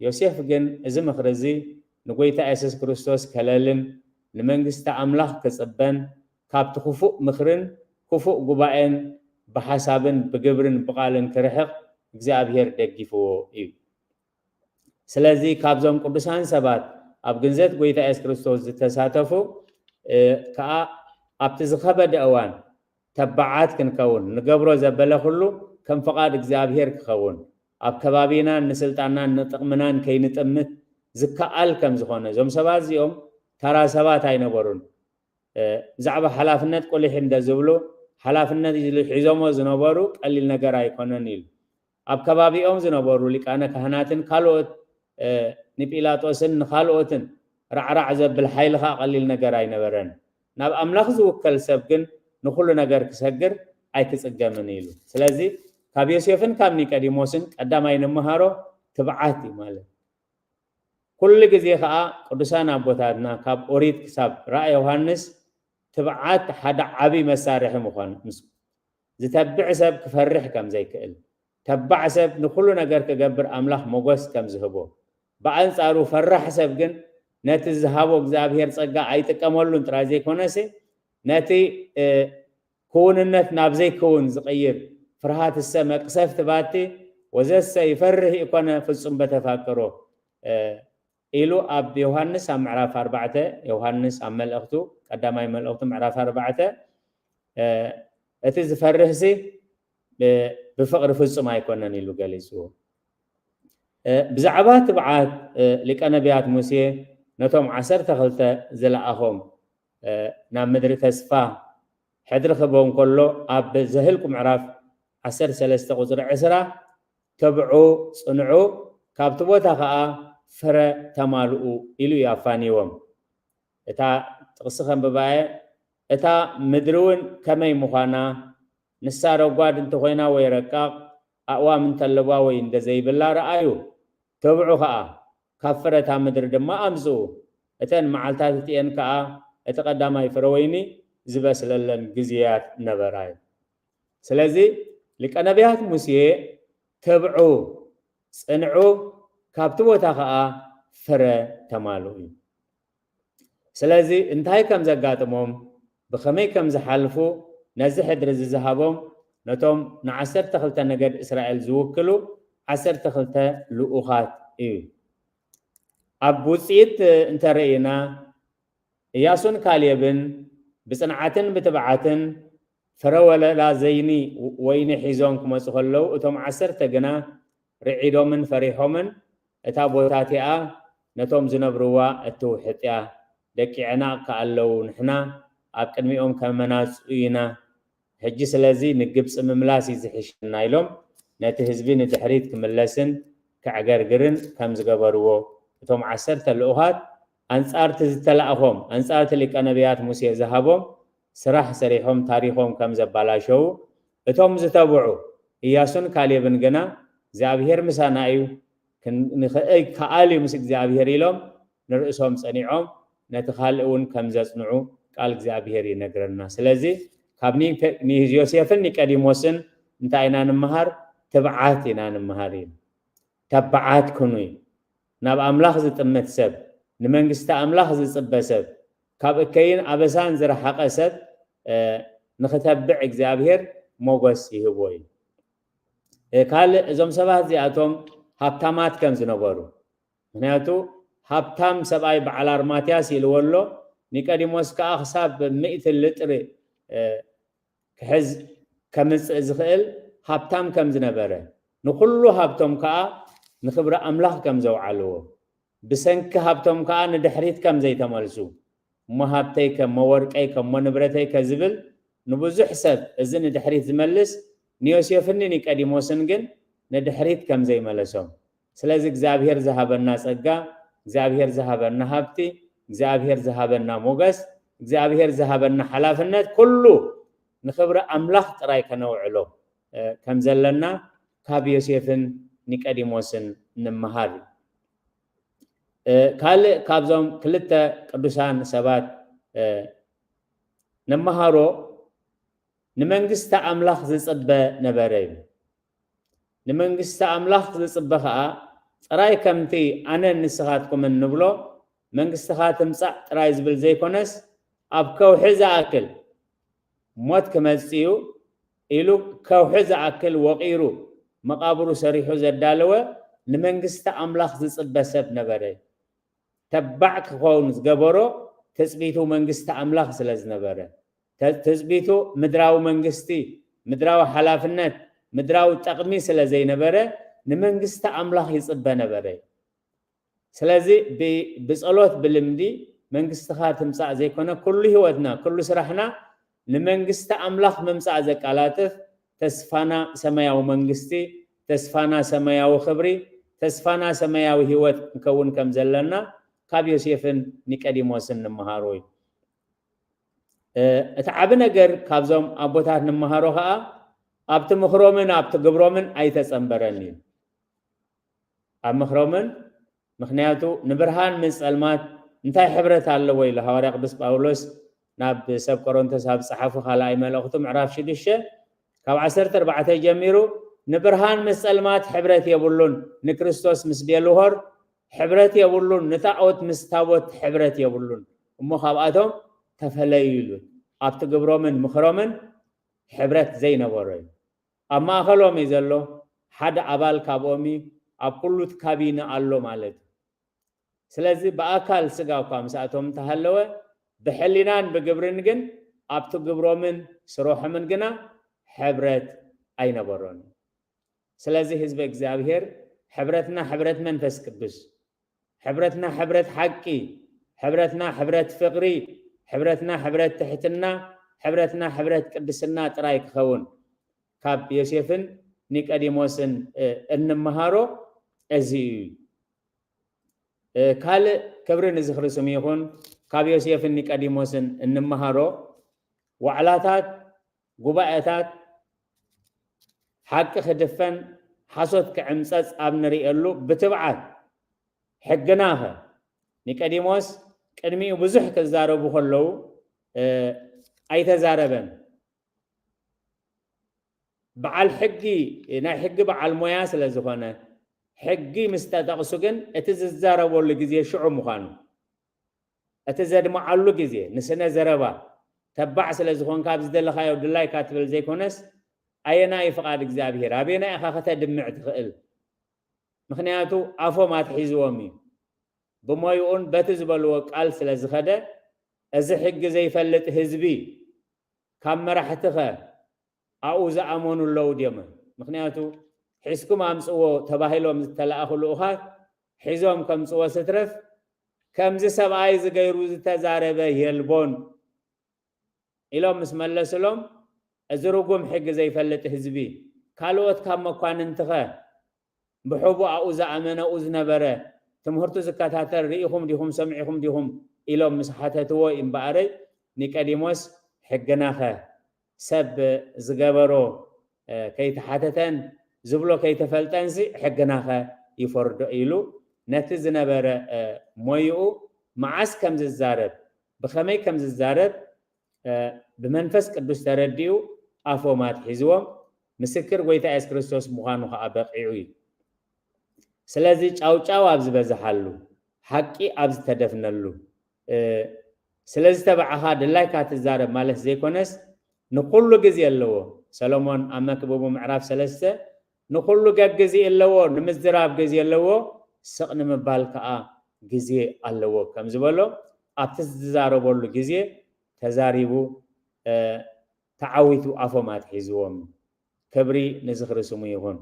ዮሴፍ ግን እዚ ምኽሪ እዚ ንጎይታ የሱስ ክርስቶስ ከለልን ንመንግስቲ ኣምላኽ ክጽበን ካብቲ ክፉእ ምኽርን ክፉእ ጉባኤን ብሓሳብን ብግብርን ብቓልን ክርሕቕ እግዚኣብሔር ደጊፍዎ እዩ። ስለዚ ካብዞም ቅዱሳን ሰባት ኣብ ግንዘት ጎይታ የሱስ ክርስቶስ ዝተሳተፉ ከዓ ኣብቲ ዝኸበደ እዋን ተባዓት ክንከውን ንገብሮ ዘበለ ኩሉ ከም ፍቓድ እግዚኣብሔር ክኸውን ኣብ ከባቢናን ንስልጣናን ንጥቕምናን ከይንጥምት ዝከኣል ከም ዝኾነ እዞም ሰባት እዚኦም ተራ ሰባት ኣይነበሩን። ብዛዕባ ሓላፍነት ቁሊሕ እንደ ዝብሉ ሓላፍነት ሒዞሞ ዝነበሩ ቀሊል ነገር ኣይኮነን ኢሉ። ኣብ ከባቢኦም ዝነበሩ ሊቃነ ካህናትን ካልኦት ንጲላጦስን ንኻልኦትን ራዕራዕ ዘብል ሓይሊ ኸዓ ቀሊል ነገር ኣይነበረን። ናብ ኣምላኽ ዝውከል ሰብ ግን ንኹሉ ነገር ክሰግር ኣይክጽገምን ኢሉ። ስለዚ ካብ ዮሴፍን ካብ ኒቀዲሞስን ቀዳማይ ንምሃሮ ትብዓት እዩ ማለት። ኩሉ ግዜ ኸዓ ቅዱሳን ኣቦታትና ካብ ኦሪት ክሳብ ራእይ ዮሃንስ ትብዓት ሓደ ዓቢ መሳርሒ ምዃኑ ምስ ዝተብዕ ሰብ ክፈርሕ ከም ዘይክእል ተባዕ ሰብ ንኹሉ ነገር ክገብር ኣምላኽ ሞጎስ ከም ዝህቦ ብኣንጻሩ ፈራሕ ሰብ ግን ነቲ ዝሃቦ እግዚኣብሔር ጸጋ ኣይጥቀመሉን ጥራይ ዘይኮነሲ ነቲ ክውንነት ናብ ዘይክውን ዝቕይር ፍርሃትሰ መቅሰፍቲ ባቲ ወዘሰ ይፈርህ ይኮነ ፍጹም በተፋቅሮ ኢሉ ኣብ ዮሃንስ ኣብ ምዕራፍ ኣርባዕተ ዮሃንስ ኣብ መልእኽቱ ቀዳማይ መልእኽቱ ምዕራፍ ኣርባዕተ እቲ ዝፈርህሲ ብፍቕሪ ፍጹም ኣይኮነን ኢሉ ገሊጽዎ። ብዛዕባ ትብዓት ሊቀ ነቢያት ሙሴ ነቶም ዓሰርተ ክልተ ዝለኣኾም ናብ ምድሪ ተስፋ ሕድሪ ክህቦም ከሎ ኣብ ዘህልቁ ምዕራፍ ዓሰርተ ሰለስተ ቁፅሪ ዕስራ ተብዑ፣ ፅንዑ፣ ካብቲ ቦታ ከዓ ፍረ ተማልኡ ኢሉ እዩ ኣፋንይዎም። እታ ጥቕሲ ከንብባየ እታ ምድሪ እውን ከመይ ምዃና ንሳ ረጓድ እንተኾይና ወይ ረቃቕ ኣእዋም እንተለዋ ወይ እንደዘይብላ ረኣዩ። ተብዑ ከዓ ካብ ፍረ እታ ምድሪ ድማ ኣምጽኡ። እተን መዓልታት እቲኤን ከኣ እቲ ቀዳማይ ፍረ ወይኒ ዝበስለለን ግዜያት ነበራ እዩ። ስለዚ ሊቀ ነቢያት ሙሴ ተብዑ፣ ጽንዑ፣ ካብቲ ቦታ ከኣ ፍረ ተማልኡ እዩ። ስለዚ እንታይ ከም ዘጋጥሞም ብኸመይ ከም ዝሓልፉ ነዚ ሕድሪ እዚ ዝሃቦም ነቶም ንዓሰርተ ክልተ ነገድ እስራኤል ዝውክሉ ዓሰርተ ክልተ ልኡኻት እዩ። ኣብ ውፅኢት እንተረኢና እያሱን ካሌብን ብፅንዓትን ብትብዓትን ፍረ ወለላ ዘይኒ ወይኒ ሒዞም ክመፁ ከለዉ እቶም ዓሰርተ ግና ርዒዶምን ፈሪሖምን እታ ቦታ እቲኣ ነቶም ዝነብርዋ እትውሕጥ እያ። ደቂ ዕናቕ ከኣለዉ ንሕና ኣብ ቅድሚኦም ከመናጹ ኢና። ሕጂ ስለዚ ንግብጺ ምምላስ እዩ ዝሕሸና ኢሎም ነቲ ህዝቢ ንድሕሪት ክምለስን ከዕገርግርን ከም ዝገበርዎ እቶም ዓሰርተ ልኡኻት ኣንጻርቲ ዝተላእኾም ኣንጻርቲ ሊቀ ነቢያት ሙሴ ዝሃቦም ስራሕ ሰሪሖም ታሪኾም ከም ዘባላሸዉ እቶም ዝተብዑ እያሱን ካሌብን ግና እግዚኣብሔር ምሳና እዩ ንኽእል ከኣል እዩ ምስ እግዚኣብሔር ኢሎም ንርእሶም ጸኒዖም ነቲ ካልእ እውን ከም ዘጽንዑ ቃል እግዚኣብሔር ይነግረና። ስለዚ ካብ ዮሴፍን ኒቀዲሞስን እንታይ ኢና ንምሃር? ትብዓት ኢና ንምሃር እዩ። ተባዓት ኩኑ እዩ። ናብ ኣምላኽ ዝጥምት ሰብ፣ ንመንግስቲ ኣምላኽ ዝጽበ ሰብ፣ ካብ እከይን ኣበሳን ዝረሓቐ ሰብ ንኽተብዕ እግዚኣብሔር ሞጎስ ይህቦ እዩ። ካልእ እዞም ሰባት እዚኣቶም ሃብታማት ከም ዝነበሩ ምክንያቱ ሃብታም ሰብኣይ በዓል ኣርማትያስ ኢልዎ ኣሎ። ኒቀዲሞስ ከዓ ክሳብ ሚእቲ ልጥሪ ክሕዝ ከምፅእ ዝኽእል ሃብታም ከም ዝነበረ ንኩሉ ሃብቶም ከዓ ንክብሪ ኣምላኽ ከም ዘውዓልዎ ብሰንኪ ሃብቶም ከዓ ንድሕሪት ከም ዘይተመልሱ እሞ ሃብተይ ከሞ ወርቀይ ከሞ ንብረተይ ከዝብል ንብዙሕ ሰብ እዚ ንድሕሪት ዝመልስ ንዮሴፍን ኒቀዲሞስን ግን ንድሕሪት ከም ዘይመለሶም ስለዚ እግዚኣብሔር ዝሃበና ጸጋ እግዚኣብሔር ዝሃበና ሃብቲ እግዚኣብሔር ዝሃበና ሞገስ እግዚኣብሔር ዝሃበና ሓላፍነት ኩሉ ንክብሪ ኣምላኽ ጥራይ ከነውዕሎ ከም ዘለና ካብ ዮሴፍን ኒቀዲሞስን ንምሃር እዩ። ካልእ ካብዞም ክልተ ቅዱሳን ሰባት ንምሃሮ ንመንግስቲ ኣምላኽ ዝጽበ ነበረ እዩ። ንመንግስቲ ኣምላኽ ዝጽበ ኸኣ ጥራይ ከምቲ ኣነን ንስኻትኩምን ንብሎ መንግስትኻ ትምጻእ ጥራይ ዝብል ዘይኮነስ፣ ኣብ ከውሒ ዝኣክል ሞት ክመጽእ እዩ ኢሉ፣ ከውሒ ዝኣክል ወቒሩ መቓብሩ ሰሪሑ ዘዳለወ፣ ንመንግስቲ ኣምላኽ ዝጽበ ሰብ ነበረ። ተባዕ ክኸውን ዝገበሮ ትጽቢቱ መንግስቲ ኣምላኽ ስለ ዝነበረ፣ ተ-፣ ትጽቢቱ ምድራዊ መንግስቲ፣ ምድራዊ ሓላፍነት፣ ምድራዊ ጠቕሚ ስለ ዘይነበረ፣ ንመንግስቲ ኣምላኽ ይጽበ ነበረ። ስለዚ ብ-፣ ብጸሎት፣ ብልምዲ መንግስትኻ ትምጻእ ዘይኮነ፣ ኩሉ ህይወትና፣ ኩሉ ስራሕና ንመንግስቲ ኣምላኽ ምምጻእ ዘቃላጥፍ፣ ተስፋና ሰማያዊ መንግስቲ፣ ተስፋና ሰማያዊ ክብሪ፣ ተስፋና ሰማያዊ ህይወት ክንከውን ከም ዘለና ካብ ዮሴፍን ኒቀዲሞስን ንምሃሮ እዩ። እ፣ እቲ ዓቢ ነገር ካብዞም ኣቦታት ንምሃሮ ኸኣ፣ ኣብቲ ምኽሮምን ኣብቲ ግብሮምን ኣይተጸንበረን እዩ። ኣብ ምኽሮምን፣ ምኽንያቱ ንብርሃን ምስ ጸልማት እንታይ ሕብረት ኣለዎ ኢሉ ሃዋርያ ቅዱስ ጳውሎስ ናብ ሰብ ቆሮንቶስ ኣብ ዝጸሓፎ ካልኣይ መልእኽቱ ምዕራፍ ሽዱሽተ ካብ ዓሰርተ ኣርባዕተ ጀሚሩ፣ ንብርሃን ምስ ጸልማት ሕብረት የብሉን፣ ንክርስቶስ ምስ ቤልሆር ሕብረት የብሉን፣ ንጣኦት ምስ ታቦት ሕብረት የብሉን፣ እሞ ካብኣቶም ተፈለዩ ኢሉ። ኣብቲ ግብሮምን ምኽሮምን ሕብረት ዘይነበሮ እዩ። ኣብ ማእከሎም እዩ ዘሎ፣ ሓደ ኣባል ካብኦም እዩ፣ ኣብ ኩሉ እቲ ካቢነ ኣሎ ማለት እዩ። ስለዚ ብኣካል ስጋ እኳ ምስኣቶም እንተሃለወ፣ ብሕሊናን ብግብርን ግን ኣብቲ ግብሮምን ስርሖምን ግና ሕብረት ኣይነበሮን። ስለዚ ህዝቢ እግዚኣብሔር፣ ሕብረትና ሕብረት መንፈስ ቅዱስ፣ ሕብረትና ሕብረት ሓቂ፣ ሕብረትና ሕብረት ፍቕሪ፣ ሕብረትና ሕብረት ትሕትና፣ ሕብረትና ሕብረት ቅድስና ጥራይ ክኸውን ካብ ዮሴፍን ኒቀዲሞስን፣ እ፣ እንመሃሮ እዚ እዩ። እ፣ ካልእ ክብሪ ንዝኽሪ ስሙ ይኹን፣ ካብ ዮሴፍን ኒቀዲሞስን እንመሃሮ ዋዕላታት፣ ጉባኤታት፣ ሓቂ ክድፈን፣ ሓሶት ክዕምጸጽ ኣብ ንርእየሉ ብትብዓት፣ ሕግናኸ? ኒቀዲሞስ ቅድሚኡ ብዙሕ ክዛረቡ ከለዉ፣ እ፣ ኣይተዛረበን። በዓል ሕጊ፣ ናይ ሕጊ በዓል ሞያ ስለ ዝኾነ፣ ሕጊ ምስ ተጠቕሱ ግን እቲ ዝዛረበሉ ግዜ ሽዑ ምዃኑ፣ እቲ ዘድምዓሉ ግዜ፣ ንስነ ዘረባ ተባዕ ስለ ዝኾንካ፣ ኣብ ዝደለኻዮ ድላይካ ትብል ዘይኮነስ፣ ኣየናይ ፍቓድ እግዚኣብሔር፣ ኣበየናይ ኢኻ ከተድምዕ ትኽእል? ምኽንያቱ ኣፎም ኣትሒዝዎም እዩ። ብሞይኡን በቲ ዝበልዎ ቃል ስለ ዝኸደ፣ እዚ ሕጊ ዘይፈልጥ ህዝቢ ካብ መራሕትኸ ኣብኡ ዝኣመኑ ኣለዉ ድዮም? ምኽንያቱ ሒዝኩም ኣምጽዎ ተባሂሎም ዝተላእኹ ልኡኻት ሒዞም ከምጽዎ ስትረፍ፣ ከምዚ ሰብኣይ እዚ ገይሩ ዝተዛረበ የልቦን ኢሎም ምስ መለስሎም፣ እዚ ርጉም ሕጊ ዘይፈልጥ ህዝቢ፣ ካልኦት ካብ መኳንንትኸ ብሕቡእ ኣብኡ ዝኣመነ፣ ኣብኡ ዝነበረ፣ ትምህርቱ ዝከታተል ርኢኹም ዲኹም ሰሚዕኹም ዲኹም ኢሎም ምስ ሓተትዎ እዩ እምበኣረይ፣ ኒቀዲሞስ፣ ሕግናኸ ሰብ ዝገበሮ፣ እ፣ ከይተሓተተን ዝብሎ ከይተፈልጠንሲ ሕግናኸ ይፈርዶ ኢሉ ነቲ ዝነበረ፣ እ፣ ሞይኡ መዓስ ከም ዝዛረብ፣ ብኸመይ ከም ዝዛረብ፣ እ፣ ብመንፈስ ቅዱስ ተረዲኡ ኣፎም ኣትሒዝዎም፣ ምስክር ጐይታ የሱስ ክርስቶስ ምዃኑ ኸኣ በቒዑ እዩ። ስለዚ ጫውጫው ኣብ ዝበዝሓሉ፣ ሓቂ ኣብ ዝተደፍነሉ፣ እ፣ ስለ ዝተባዕኻ ድላይካ ትዛረብ ማለት ዘይኮነስ፣ ንኹሉ ግዜ ኣለዎ። ሰሎሞን ኣብ መክብቡ ምዕራፍ ሰለስተ፣ ንኹሉ ገግዜ ኣለዎ፣ ንምዝራብ ግዜ ኣለዎ፣ ስቕ ንምባል ከኣ ግዜ ኣለዎ ከም ዝበሎ፣ ኣብቲ ዝዛረበሉ ግዜ ተዛሪቡ፣ እ፣ ተዓዊቱ ኣፎም ኣትሒዝዎም። ክብሪ ንዝኽሪ ስሙ ይኹን።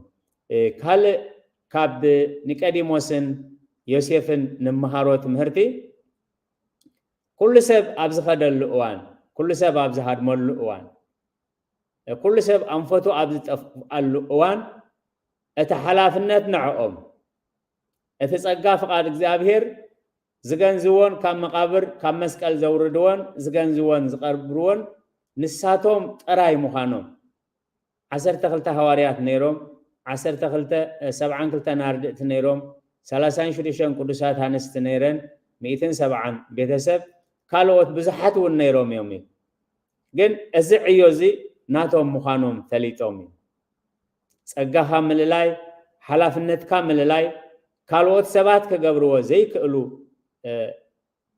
እ፣ ካልእ ካብ ኒቀዲሞስን ዮሴፍን ንምሃሮ ትምህርቲ፣ ኩሉ ሰብ ኣብ ዝኸደሉ እዋን፣ ኩሉ ሰብ ኣብ ዝሃድመሉ እዋን፣ እ፣ ኩሉ ሰብ ኣንፈቱ ኣብ ዝጠፍኣሉ እዋን፣ እቲ ሓላፍነት ንዕኦም፣ እቲ ጸጋ ፍቓድ እግዚኣብሔር ዝገንዝዎን ካብ መቓብር ካብ መስቀል ዘውርድዎን ዝገንዝዎን ዝቐብርዎን ንሳቶም ጥራይ ምዃኖም። ዓሰርተ ክልተ ሃዋርያት ነይሮም፣ ዓሰርተ ክልተ፣ እ፣ ሰብዓን ክልተን ኣርድእቲ ነይሮም፣ ሰላሳን ሽዱሽተን ቅዱሳት ኣንስቲ ነይረን፣ ሚእትን ሰብዓን ቤተሰብ፣ ካልኦት ብዙሓት እውን ነይሮም እዮም እዩ። ግን እዚ ዕዮ እዚ ናቶም ምዃኖም ፈሊጦም እዩ። ጸጋኻ ምልላይ፣ ሓላፍነትካ ምልላይ፣ ካልኦት ሰባት ክገብርዎ ዘይክእሉ፣ እ፣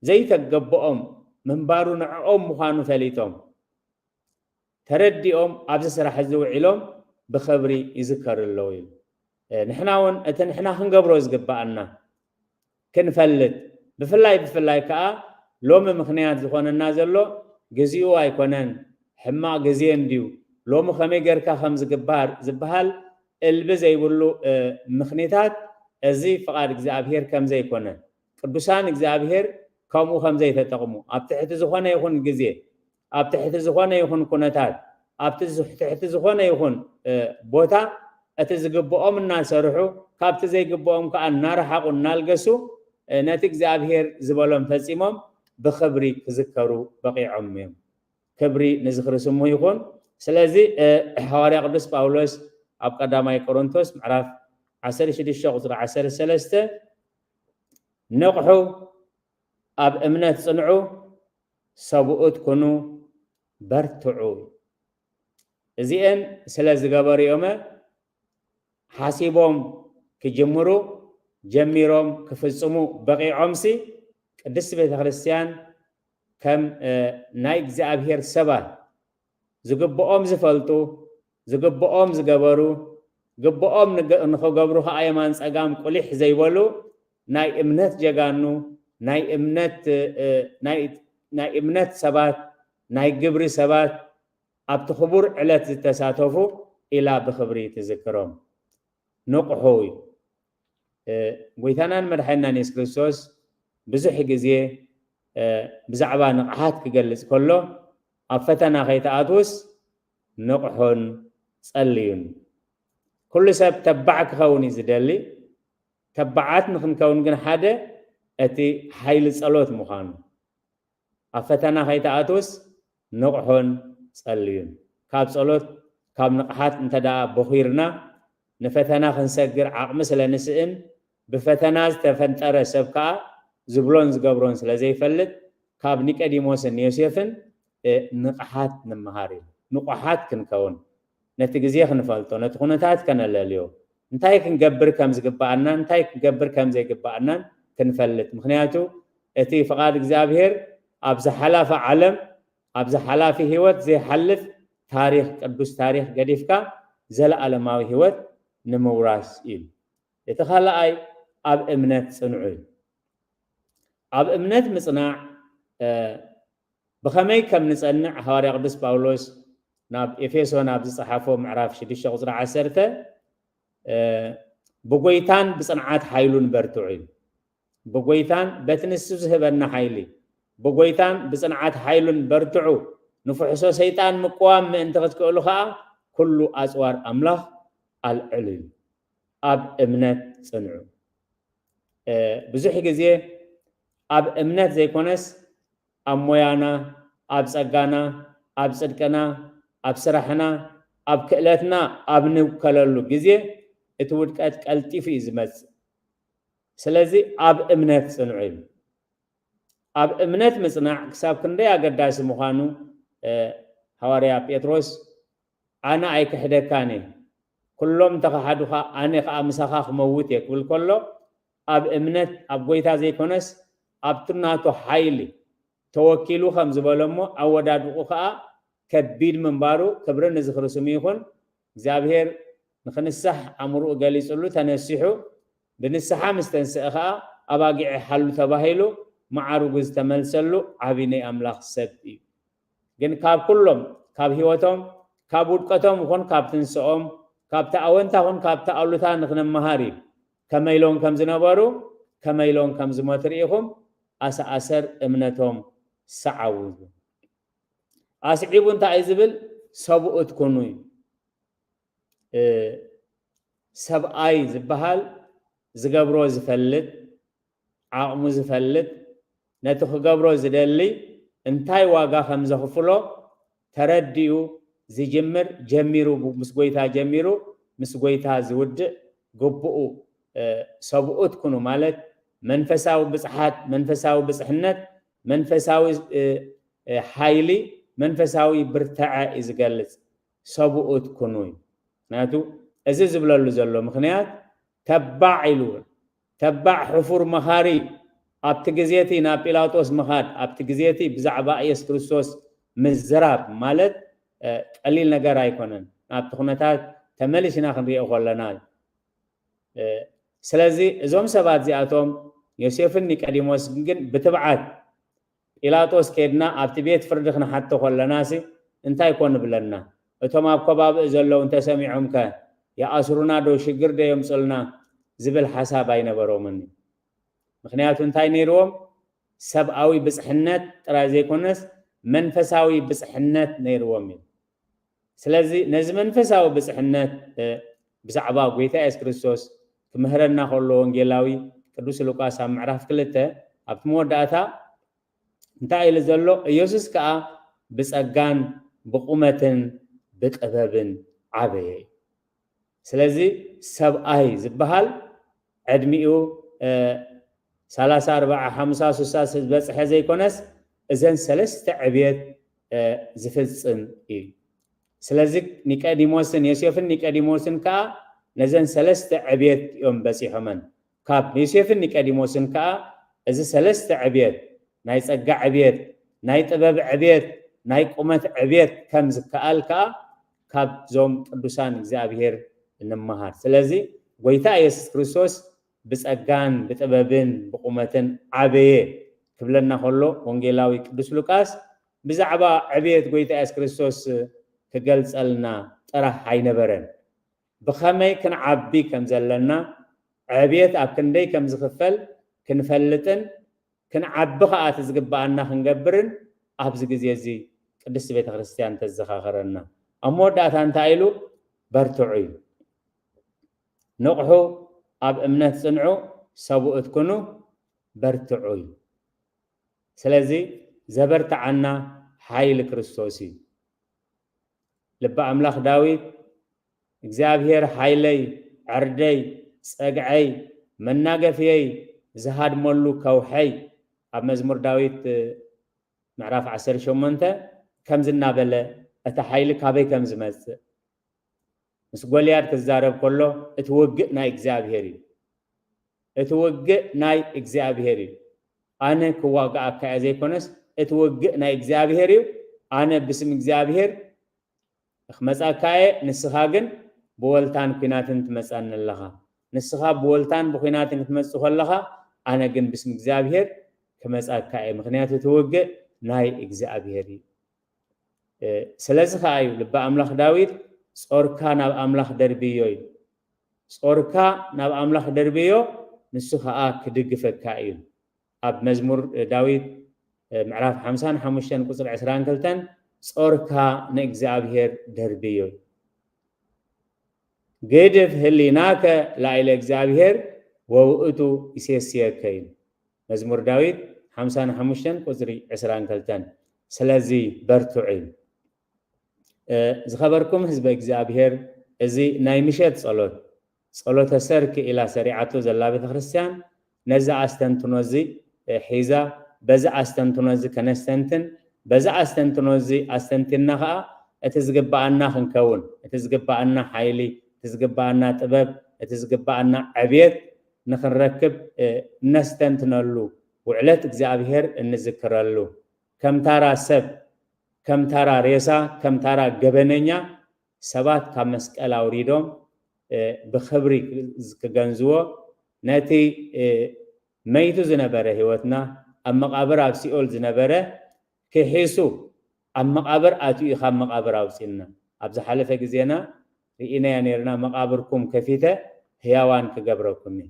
ዘይተገብኦም ምንባሩ ንዕኦም ምዃኑ ፈሊጦም ተረዲኦም ኣብዚ ስራሕ እዚ ውዒሎም ብኽብሪ ይዝከሩ ኣለዉ ኢሉ። ንሕና እውን እቲ ንሕና ክንገብሮ ዝግብኣና ክንፈልጥ፣ ብፍላይ ብፍላይ ከዓ ሎሚ ምኽንያት ዝኾነና ዘሎ ግዜኡ ኣይኮነን፣ ሕማቕ ግዜ እንድዩ፣ ሎሚ ከመይ ጌርካ ከም ዝግባር ዝበሃል እልቢ ዘይብሉ ምኽኒታት፣ እዚ ፍቓድ እግዚኣብሔር ከም ዘይኮነ፣ ቅዱሳን እግዚኣብሔር ከምኡ ከም ዘይተጠቕሙ፣ ኣብ ትሕቲ ዝኾነ ይኹን ግዜ፣ ኣብ ትሕቲ ዝኾነ ይኹን ኩነታት፣ ኣብቲ ትሕቲ ዝኾነ ይኹን ቦታ እቲ ዝግብኦም እናሰርሑ፣ ካብቲ ዘይግብኦም ከዓ እናረሓቑ እናልገሱ፣ ነቲ እግዚኣብሔር ዝበሎም ፈጺሞም ብኽብሪ ክዝከሩ በቒዖም እዮም። ክብሪ ንዝኽሪ ስሙ ይኹን። ስለዚ ሃዋርያ ቅዱስ ጳውሎስ ኣብ ቀዳማይ ቆሮንቶስ ምዕራፍ ዓሰርተ ሽዱሽተ ቁጽሪ ዓሰርተ ሰለስተ፣ ንቕሑ፣ ኣብ እምነት ጽንዑ፣ ሰብኡት ኩኑ፣ በርትዑ። እዚኤን ስለ ዝገበሩ እዮመ ሓሲቦም ክጅምሩ፣ ጀሚሮም ክፍጽሙ በቒዖምሲ፣ ቅድስቲ ቤተ ክርስቲያን ከም ናይ እግዚኣብሔር ሰባት፣ ዝግብኦም ዝፈልጡ፣ ዝግብኦም ዝገበሩ፣ ግብኦም ንገ-፣ ንኽገብሩ ኸዓ የማን ጸጋም ቁሊሕ ዘይበሉ ናይ እምነት ጀጋኑ፣ ናይ እምነት፣ እ፣ ናይ፣ ናይ እምነት ሰባት፣ ናይ ግብሪ ሰባት፣ ኣብቲ ክቡር ዕለት ዝተሳተፉ ኢላ ብኽብሪ ትዝክሮም። ንቕሑ እዩ። እ፣ ጎይታናን መድሓኒናን የሱስ ክርስቶስ ብዙሕ ግዜ፣ እ፣ ብዛዕባ ንቕሓት ክገልጽ ከሎ፣ ኣብ ፈተና ከይትኣትውስ ንቕሑን ጸልዩን። ኩሉ ሰብ ተባዕ ክኸውን እዩ ዝደሊ። ተባዓት ንኽንከውን ግን ሓደ እቲ ሓይሊ ጸሎት ምዃኑ። ኣብ ፈተና ከይትኣትውስ ንቕሑን ጸልዩን። ካብ ጸሎት፣ ካብ ንቕሓት እንተ ደኣ ቦኺርና፣ ንፈተና ክንሰግር ዓቕሚ ስለ ንስእን፣ ብፈተና ዝተፈንጠረ ሰብ ከኣ ዝብሎን ዝገብሮን ስለ ዘይፈልጥ፣ ካብ ኒቆዲሞስን ዮሴፍን፣ እ፣ ንቕሓት ንምሃር እዩ። ንቑሓት ክንከውን፣ ነቲ ግዜ ክንፈልጦ፣ ነቲ ኩነታት ከነለልዮ፣ እንታይ ክንገብር ከም ዝግብኣናን እንታይ ክንገብር ከም ዘይግብኣናን ክንፈልጥ። ምኽንያቱ፣ እቲ ፍቓድ እግዚኣብሔር ኣብ ዝሓላፈ ዓለም፣ ኣብ ዝሓላፊ ህይወት ዘይሓልፍ ታሪኽ፣ ቅዱስ ታሪኽ ገዲፍካ ዘለኣለማዊ ህይወት ንምውራስ እዩ። እቲ ካልኣይ ኣብ እምነት ጽንዑ እዩ። ኣብ እምነት ምጽናዕ፣ እ፣ ብኸመይ ከም ንጸንዕ ሃዋርያ ቅዱስ ጳውሎስ ናብ ኤፌሶን ኣብ ዝጸሓፎ ምዕራፍ ሽዱሽተ ቁጽሪ ዓሰርተ፣ እ፣ ብጎይታን ብጽንዓት ሓይሉን በርትዑ እዩ። ብጎይታን በቲ ንሱ ዝህበና ሓይሊ፣ ብጎይታን ብጽንዓት ሓይሉን በርትዑ፣ ንፍሕሶ ሰይጣን ምቅዋም ምእንቲ ክትክእሉ ኸኣ ኩሉ ኣጽዋር ኣምላኽ ኣልዕሉ እዩ። ኣብ እምነት ጽንዑ። እ፣ ብዙሕ ግዜ ኣብ እምነት ዘይኮነስ ኣብ ሞያና፣ ኣብ ጸጋና፣ ኣብ ጽድቅና፣ ኣብ ስራሕና፣ ኣብ ክእለትና ኣብ ንውከለሉ ግዜ እቲ ውድቀት ቀልጢፉ እዩ ዝመጽእ። ስለዚ ኣብ እምነት ጽንዑ እዩ። ኣብ እምነት ምጽናዕ ክሳብ ክንደይ ኣገዳሲ ምዃኑ፣ እ፣ ሃዋርያ ጴጥሮስ፣ "ኣነ ኣይክሕደካን እየ፣ ኩሎም እንተኸሓዱኻ ኣነ ኸኣ ምሳኻ ክመውት እየ" ክብል ከሎ፣ ኣብ እምነት ኣብ ጐይታ ዘይኮነስ ኣብቲ ናቱ ሓይሊ ተወኪሉ ከም ዝበሎ እሞ፣ ኣወዳድቑ ኸኣ ከቢድ ምንባሩ ክብርን ንዝኽሪ ስሙ ይኹን። እግዚኣብሔር ንኽንሳሕ ኣእምሮኡ ገሊጹሉ ተነሲሑ፣ ብንስሓ ምስ ተንስአ ኸኣ ኣባጊዕ ሓሉ ተባሂሉ መዓርጉ ዝተመልሰሉ ዓቢ ናይ ኣምላኽ ሰብ እዩ። ግን ካብ ኩሎም፣ ካብ ህይወቶም፣ ካብ ውድቀቶም ይኹን ካብ ትንስኦም፣ ካብቲ ኣወንታ ይኹን ካብቲ ኣሉታ ንኽንመሃር እዩ። ከመይ ኢሎም ከም ዝነበሩ፣ ከመይ ኢሎም ከም ዝሞቱ ርኢኹም፣ ኣሰኣሰር እምነቶም ሰዓቡ። ኣስዒቡ እንታይ እዩ ዝብል? ሰብኡት ኩኑ እዩ። እ፣ ሰብኣይ ዝበሃል ዝገብሮ ዝፈልጥ፣ ዓቕሙ ዝፈልጥ፣ ነቲ ክገብሮ ዝደሊ እንታይ ዋጋ ከም ዘኽፍሎ ተረዲኡ ዝጅምር፣ ጀሚሩ፣ ምስ ጐይታ ጀሚሩ ምስ ጐይታ ዝውድእ ግቡኡ፣ እ፣ ሰብኡት ኩኑ ማለት መንፈሳዊ ብጽሓት፣ መንፈሳዊ ብጽሕነት፣ መንፈሳዊ፣ እ፣ እ፣ ሓይሊ፣ መንፈሳዊ ብርትዐ እዩ ዝገልጽ። ሰብኡት ኩኑ እዩ። ምኽንያቱ እዚ ዝብለሉ ዘሎ ምኽንያት ተባዕ ኢሉ፣ ተባዕ ሕፉር መኻሪ ኣብቲ ግዜ እቲ ናብ ጲላጦስ ምኻድ፣ ኣብቲ ግዜ እቲ ብዛዕባ ኢየሱስ ክርስቶስ ምዝራብ ማለት ቀሊል ነገር ኣይኮነን። ናብቲ ኩነታት ተመሊስና ክንሪኦ ከለና፣ ስለዚ እዞም ሰባት እዚኣቶም ዮሴፍን ኒቆዲሞስን ግን ብትብዓት ጲላጦስ ከድና ኣብቲ ቤት ፍርዲ ክንሓቶ ከለናሲ እንታይ ኮን ብለና? እቶም ኣብ ከባቢኡ ዘለዉ እንተሰሚዖምከ ይኣስሩና ዶ ሽግር ዶ የምፅልና ዝብል ሓሳብ ኣይነበሮምን። ምክንያቱ እንታይ ነይርዎም? ሰብኣዊ ብፅሕነት ጥራይ ዘይኮነስ መንፈሳዊ ብፅሕነት ነይርዎም እዩ። ስለዚ ነዚ መንፈሳዊ ብፅሕነት ብዛዕባ ጎይታ የሱስ ክርስቶስ ክምህረና ከሎ ወንጌላዊ ቅዱስ ሉቃስ ኣብ ምዕራፍ ክልተ ኣብቲ መወዳእታ እንታይ ኢሉ ዘሎ? ኢየሱስ ከኣ ብጸጋን ብቑመትን ብጥበብን ዓበየ። ስለዚ ሰብኣይ ዝበሃል ዕድሚኡ ሰላሳ፣ ኣርብዓ፣ ሓምሳ፣ ስሳ ዝበጽሐ ዘይኮነስ እዘን ሰለስተ ዕብየት ዝፍጽም እዩ። ስለዚ ኒቀዲሞስን ዮሴፍን ኒቀዲሞስን ከኣ ነዘን ሰለስተ ዕብየት እዮም በጺሖመን። ካብ ዮሴፍን ኒቀዲሞስን ከኣ እዚ ሰለስተ ዕብየት፣ ናይ ጸጋ ዕብየት፣ ናይ ጥበብ ዕብየት፣ ናይ ቁመት ዕብየት ከም ዝከኣል ከኣ ካብዞም ቅዱሳን እግዚኣብሔር እንመሃር። ስለዚ ጎይታ ኢየሱስ ክርስቶስ ብጸጋን ብጥበብን ብቁመትን ዓበየ ክብለና ከሎ ወንጌላዊ ቅዱስ ሉቃስ ብዛዕባ ዕብየት ጎይታ ኢየሱስ ክርስቶስ ክገልጸልና ጥራሕ ኣይነበረን። ብኸመይ ክንዓቢ ከም ዘለና፣ ዕብየት ኣብ ክንደይ ከም ዝኽፈል ክንፈልጥን ክንዓቢ ከኣ እቲ ዝግብኣና ክንገብርን ኣብዚ ግዜ እዚ ቅድስቲ ቤተ ክርስቲያን ተዘኻኽረና። ኣብ መወዳእታ እንታይ ኢሉ? በርትዑ እዩ። ንቕሑ፣ ኣብ እምነት ጽንዑ፣ ሰብኡት ኩኑ፣ በርትዑ እዩ። ስለዚ ዘበርትዓና ሓይሊ ክርስቶስ እዩ። ልበ ኣምላኽ ዳዊት እግዚኣብሔር ሓይለይ፣ ዕርደይ፣ ጸግዐይ፣ መናገፍየይ፣ ዝሃድመሉ ከውሐይ ኣብ መዝሙር ዳዊት ምዕራፍ ዓሰርተ ሸሞንተ ከምዚ እናበለ እቲ ሓይሊ ካበይ ከም ዝመጽእ ምስ ጎልያድ ክዛረብ ከሎ እቲ ውግእ ናይ እግዚኣብሔር እዩ። እቲ ውግእ ናይ እግዚኣብሔር እዩ። ኣነ ክዋግኣካ እየ ዘይኮነስ እቲ ውግእ ናይ እግዚኣብሔር እዩ። ኣነ ብስም እግዚኣብሔር ክመጻካ እየ፣ ንስኻ ግን ብወልታን ኲናትን ትመጻኒ ኣለኻ። ንስኻ ብወልታን ብኲናትን ክትመጽእ ከለኻ ኣነ ግን ብስም እግዚኣብሔር ክመጻካ እየ። ምኽንያቱ እቲ ውግእ ናይ እግዚኣብሔር እዩ። ስለዚ ከኣ እዩ ልቢ ኣምላኽ ዳዊት ጾርካ ናብ ኣምላኽ ደርብዮ እዩ። ጾርካ ናብ ኣምላኽ ደርብዮ ንሱ ከኣ ክድግፈካ እዩ። ኣብ መዝሙር ዳዊት ምዕራፍ ሓምሳን ሓሙሽተን ቁጽሪ ዕስራን ክልተን ጾርካ ንእግዚኣብሔር ደርብዮ። ግድፍ ህሊናከ ላዕለ እግዚኣብሔር ወውእቱ ይሴስየከ እዩ። መዝሙር ዳዊት ሓምሳን ሓሙሽተን ቁጽሪ ዕስራን ክልተን። ስለዚ በርትዑ እዩ። ዝኸበርኩም ህዝበ እግዚኣብሔር፣ እዚ ናይ ምሸት ጸሎት፣ ጸሎተ ሰርክ ኢላ ሰሪዓቶ ዘላ ቤተ ክርስቲያን፣ ነዚ ኣስተንትኖ እዚ ሒዛ፣ በዚ ኣስተንትኖ እዚ ከነስተንትን፣ በዚ ኣስተንትኖ እዚ ኣስተንቲና ኸኣ እቲ ዝግብኣና ክንከውን፣ እቲ ዝግብኣና ሓይሊ፣ እቲ ዝግብኣና ጥበብ፣ እቲ ዝግብኣና ዕብየት ንኽንረክብ እነስተንትነሉ፣ ውዕለት እግዚኣብሔር እንዝክረሉ፣ ከም ታራ ሰብ፣ ከም ታራ ሬሳ፣ ከም ታራ ገበነኛ ሰባት ካብ መስቀል ኣውሪዶም ብኽብሪ ክገንዝዎ፣ ነቲ መይቱ ዝነበረ ህይወትና፣ ኣብ መቓብር ኣብ ሲኦል ዝነበረ ክሒሱ ኣብ መቓብር ኣትዩ ካብ መቓብር ኣውፅእና። ኣብ ዝሓለፈ ግዜና ርኢናያ ነርና፣ መቓብርኩም ከፊተ ህያዋን ክገብረኩም እዩ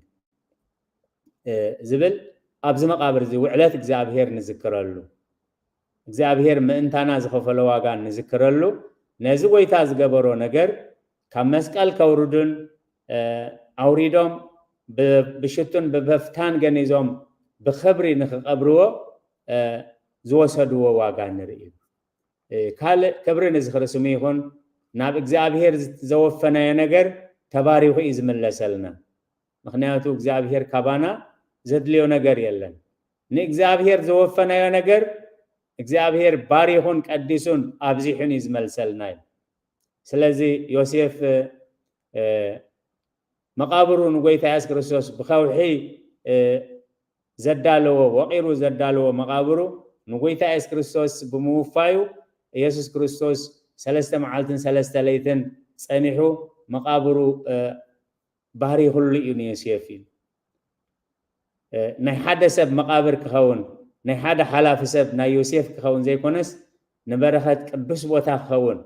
ዝብል ኣብዚ መቓብር እዚ ውዕለት እግዚኣብሔር ንዝክረሉ፣ እግዚኣብሔር ምእንታና ዝኸፈሎ ዋጋ ንዝክረሉ፣ ነዚ ጎይታ ዝገበሮ ነገር ካብ መስቀል ከውርዱን ኣውሪዶም ብሽቱን ብበፍታን ገኒዞም ብኽብሪ ንክቐብርዎ ዝወሰድዎ ዋጋ ንርኢ። ካልእ ክብሪ ንዝኽሪ ስሙ ይኹን። ናብ እግዚኣብሔር ዘወፈናዮ ነገር ተባሪኹ እዩ ዝምለሰልና። ምኽንያቱ እግዚኣብሔር ካባና ዘድልዮ ነገር የለን። ንእግዚኣብሔር ዘወፈናዮ ነገር እግዚኣብሔር ባሪኹን ቀዲሱን ኣብዚሑን እዩ ዝመልሰልና እዩ። ስለዚ ዮሴፍ መቓብሩ ንጎይታ የሱስ ክርስቶስ ብኸውሒ ዘዳለዎ፣ ወቒሩ ዘዳለዎ መቓብሩ ንጎይታ የሱስ ክርስቶስ ብምውፋዩ፣ የሱስ ክርስቶስ ሰለስተ መዓልትን ሰለስተ ለይትን ጸኒሑ መቓብሩ፣ እ፣ ባህሪ ኩሉ እዩ ንዮሴፍ እዩ። እ፣ ናይ ሓደ ሰብ መቓብር ክኸውን፣ ናይ ሓደ ሓላፊ ሰብ ናይ ዮሴፍ ክኸውን ዘይኮነስ፣ ንበረኸት ቅዱስ ቦታ ክኸውን፣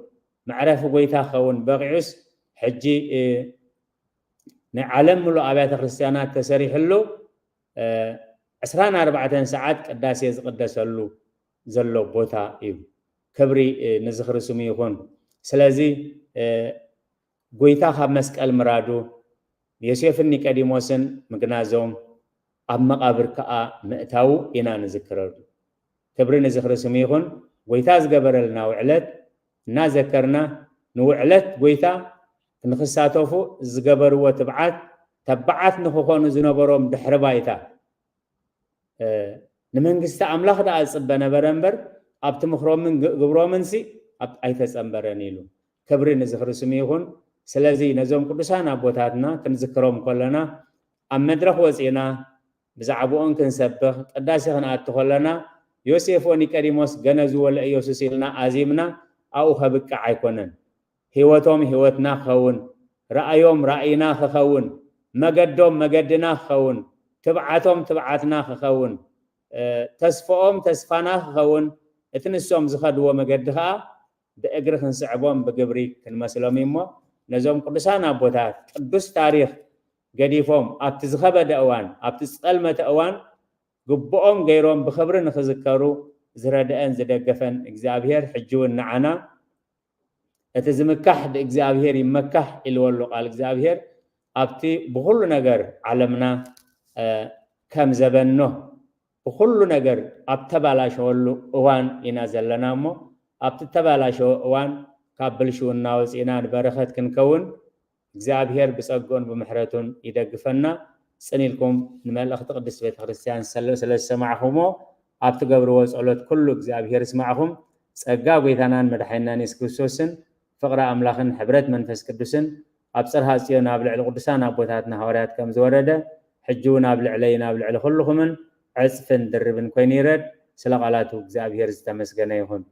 መዕረፊ ጎይታ ክኸውን በቒዑስ፣ ሕጂ፣ እ፣ ናይ ዓለም ምሉእ ኣብያተ ክርስቲያናት ተሰሪሕሉ፣ እ፣ ዕስራን ኣርባዕተን ሰዓት ቅዳሴ ዝቕደሰሉ ዘሎ ቦታ እዩ። ክብሪ፣ እ፣ ንዝኽሪ ስሙ ይኹን። ስለዚ፣ እ፣ ጎይታ ካብ መስቀል ምራዱ፣ ዮሴፍን ኒቆዲሞስን ምግናዞም፣ ኣብ መቓብር ከኣ ምእታዉ ኢና ንዝክረሉ። ክብሪ ንዝኽሪ ስሙ ይኹን። ጎይታ ዝገበረልና ውዕለት እናዘከርና፣ ንውዕለት ጎይታ ንኽሳተፉ ዝገበርዎ ትብዓት፣ ተባዓት ንኽኾኑ ዝነበሮም ድሕሪ ባይታ፣ እ፣ ንመንግስቲ ኣምላኽ ደኣ ዝጽበ ነበረ እምበር፣ ኣብቲ ምኽሮምን ግ-፣ ግብሮምንሲ ኣብ-፣ ኣይተጸንበረን ኢሉ። ክብሪ ንዝኽሪ ስሙ ይኹን። ስለዚ ነዞም ቅዱሳን ኣቦታትና ክንዝክሮም ከለና፣ ኣብ መድረኽ ወጺእና ብዛዕባኦም ክንሰብኽ፣ ቅዳሴ ክንኣቱ ከለና፣ ዮሴፍ ወኒቆዲሞስ ገነዙ ወለ ኢየሱስ ኢልና ኣዚምና ኣብኡ ከብቅዕ ኣይኮነን። ህይወቶም ህይወትና ክኸውን፣ ራእዮም ራእይና ክኸውን፣ መገዶም መገድና ክኸውን፣ ትብዓቶም ትብዓትና ክኸውን፣ እ፣ ተስፋኦም ተስፋና ክኸውን፣ እቲ ንሶም ዝኸድዎ መገዲ ኸኣ ብእግሪ ክንስዕቦም ብግብሪ ክንመስሎም እዩ እሞ፣ ነዞም ቅዱሳን ኣቦታት ቅዱስ ታሪኽ ገዲፎም ኣብቲ ዝኸበደ እዋን፣ ኣብቲ ዝጸልመተ እዋን ግብኦም ገይሮም ብኽብሪ ንኽዝከሩ ዝረድአን ዝደገፈን እግዚኣብሔር ሕጂ እውን ንዓና እቲ ዝምካሕ ብእግዚኣብሔር ይመካሕ ኢልዎ ኣሎ ቃል እግዚኣብሔር። ኣብቲ ብኹሉ ነገር ዓለምና፣ እ፣ ከም ዘበኖ ብኹሉ ነገር ኣብ ተባላሸወሉ እዋን ኢና ዘለና እሞ፣ ኣብቲ ተባላሸወ እዋን ካብ ብልሽውና ወፂእና ንበረኸት ክንከውን እግዚኣብሔር ብጸግኡን ብምሕረቱን ይደግፈና። ጽን ኢልኩም ንመልእኽቲ ቅድስት ቤተ ክርስቲያን ስለ፣ ስለ ዝሰማዕኹሞ፣ ኣብ ትገብርዎ ጸሎት ኩሉ እግዚኣብሔር ይስማዕኹም። ጸጋ ጐይታናን መድሓኒናን የሱስ ክርስቶስን ፍቕሪ ኣምላኽን ሕብረት መንፈስ ቅዱስን ኣብ ጽርሃ ጽዮን ኣብ ልዕሊ ቅዱሳን ኣቦታትና ሃዋርያት ከም ዝወረደ፣ ሕጂ እውን ኣብ ልዕለይን ኣብ ልዕሊ ኩልኹምን ዕጽፍን ድርብን ኮይኑ ይረድ። ስለ ቃላቱ እግዚኣብሔር ዝተመስገነ ይኹን።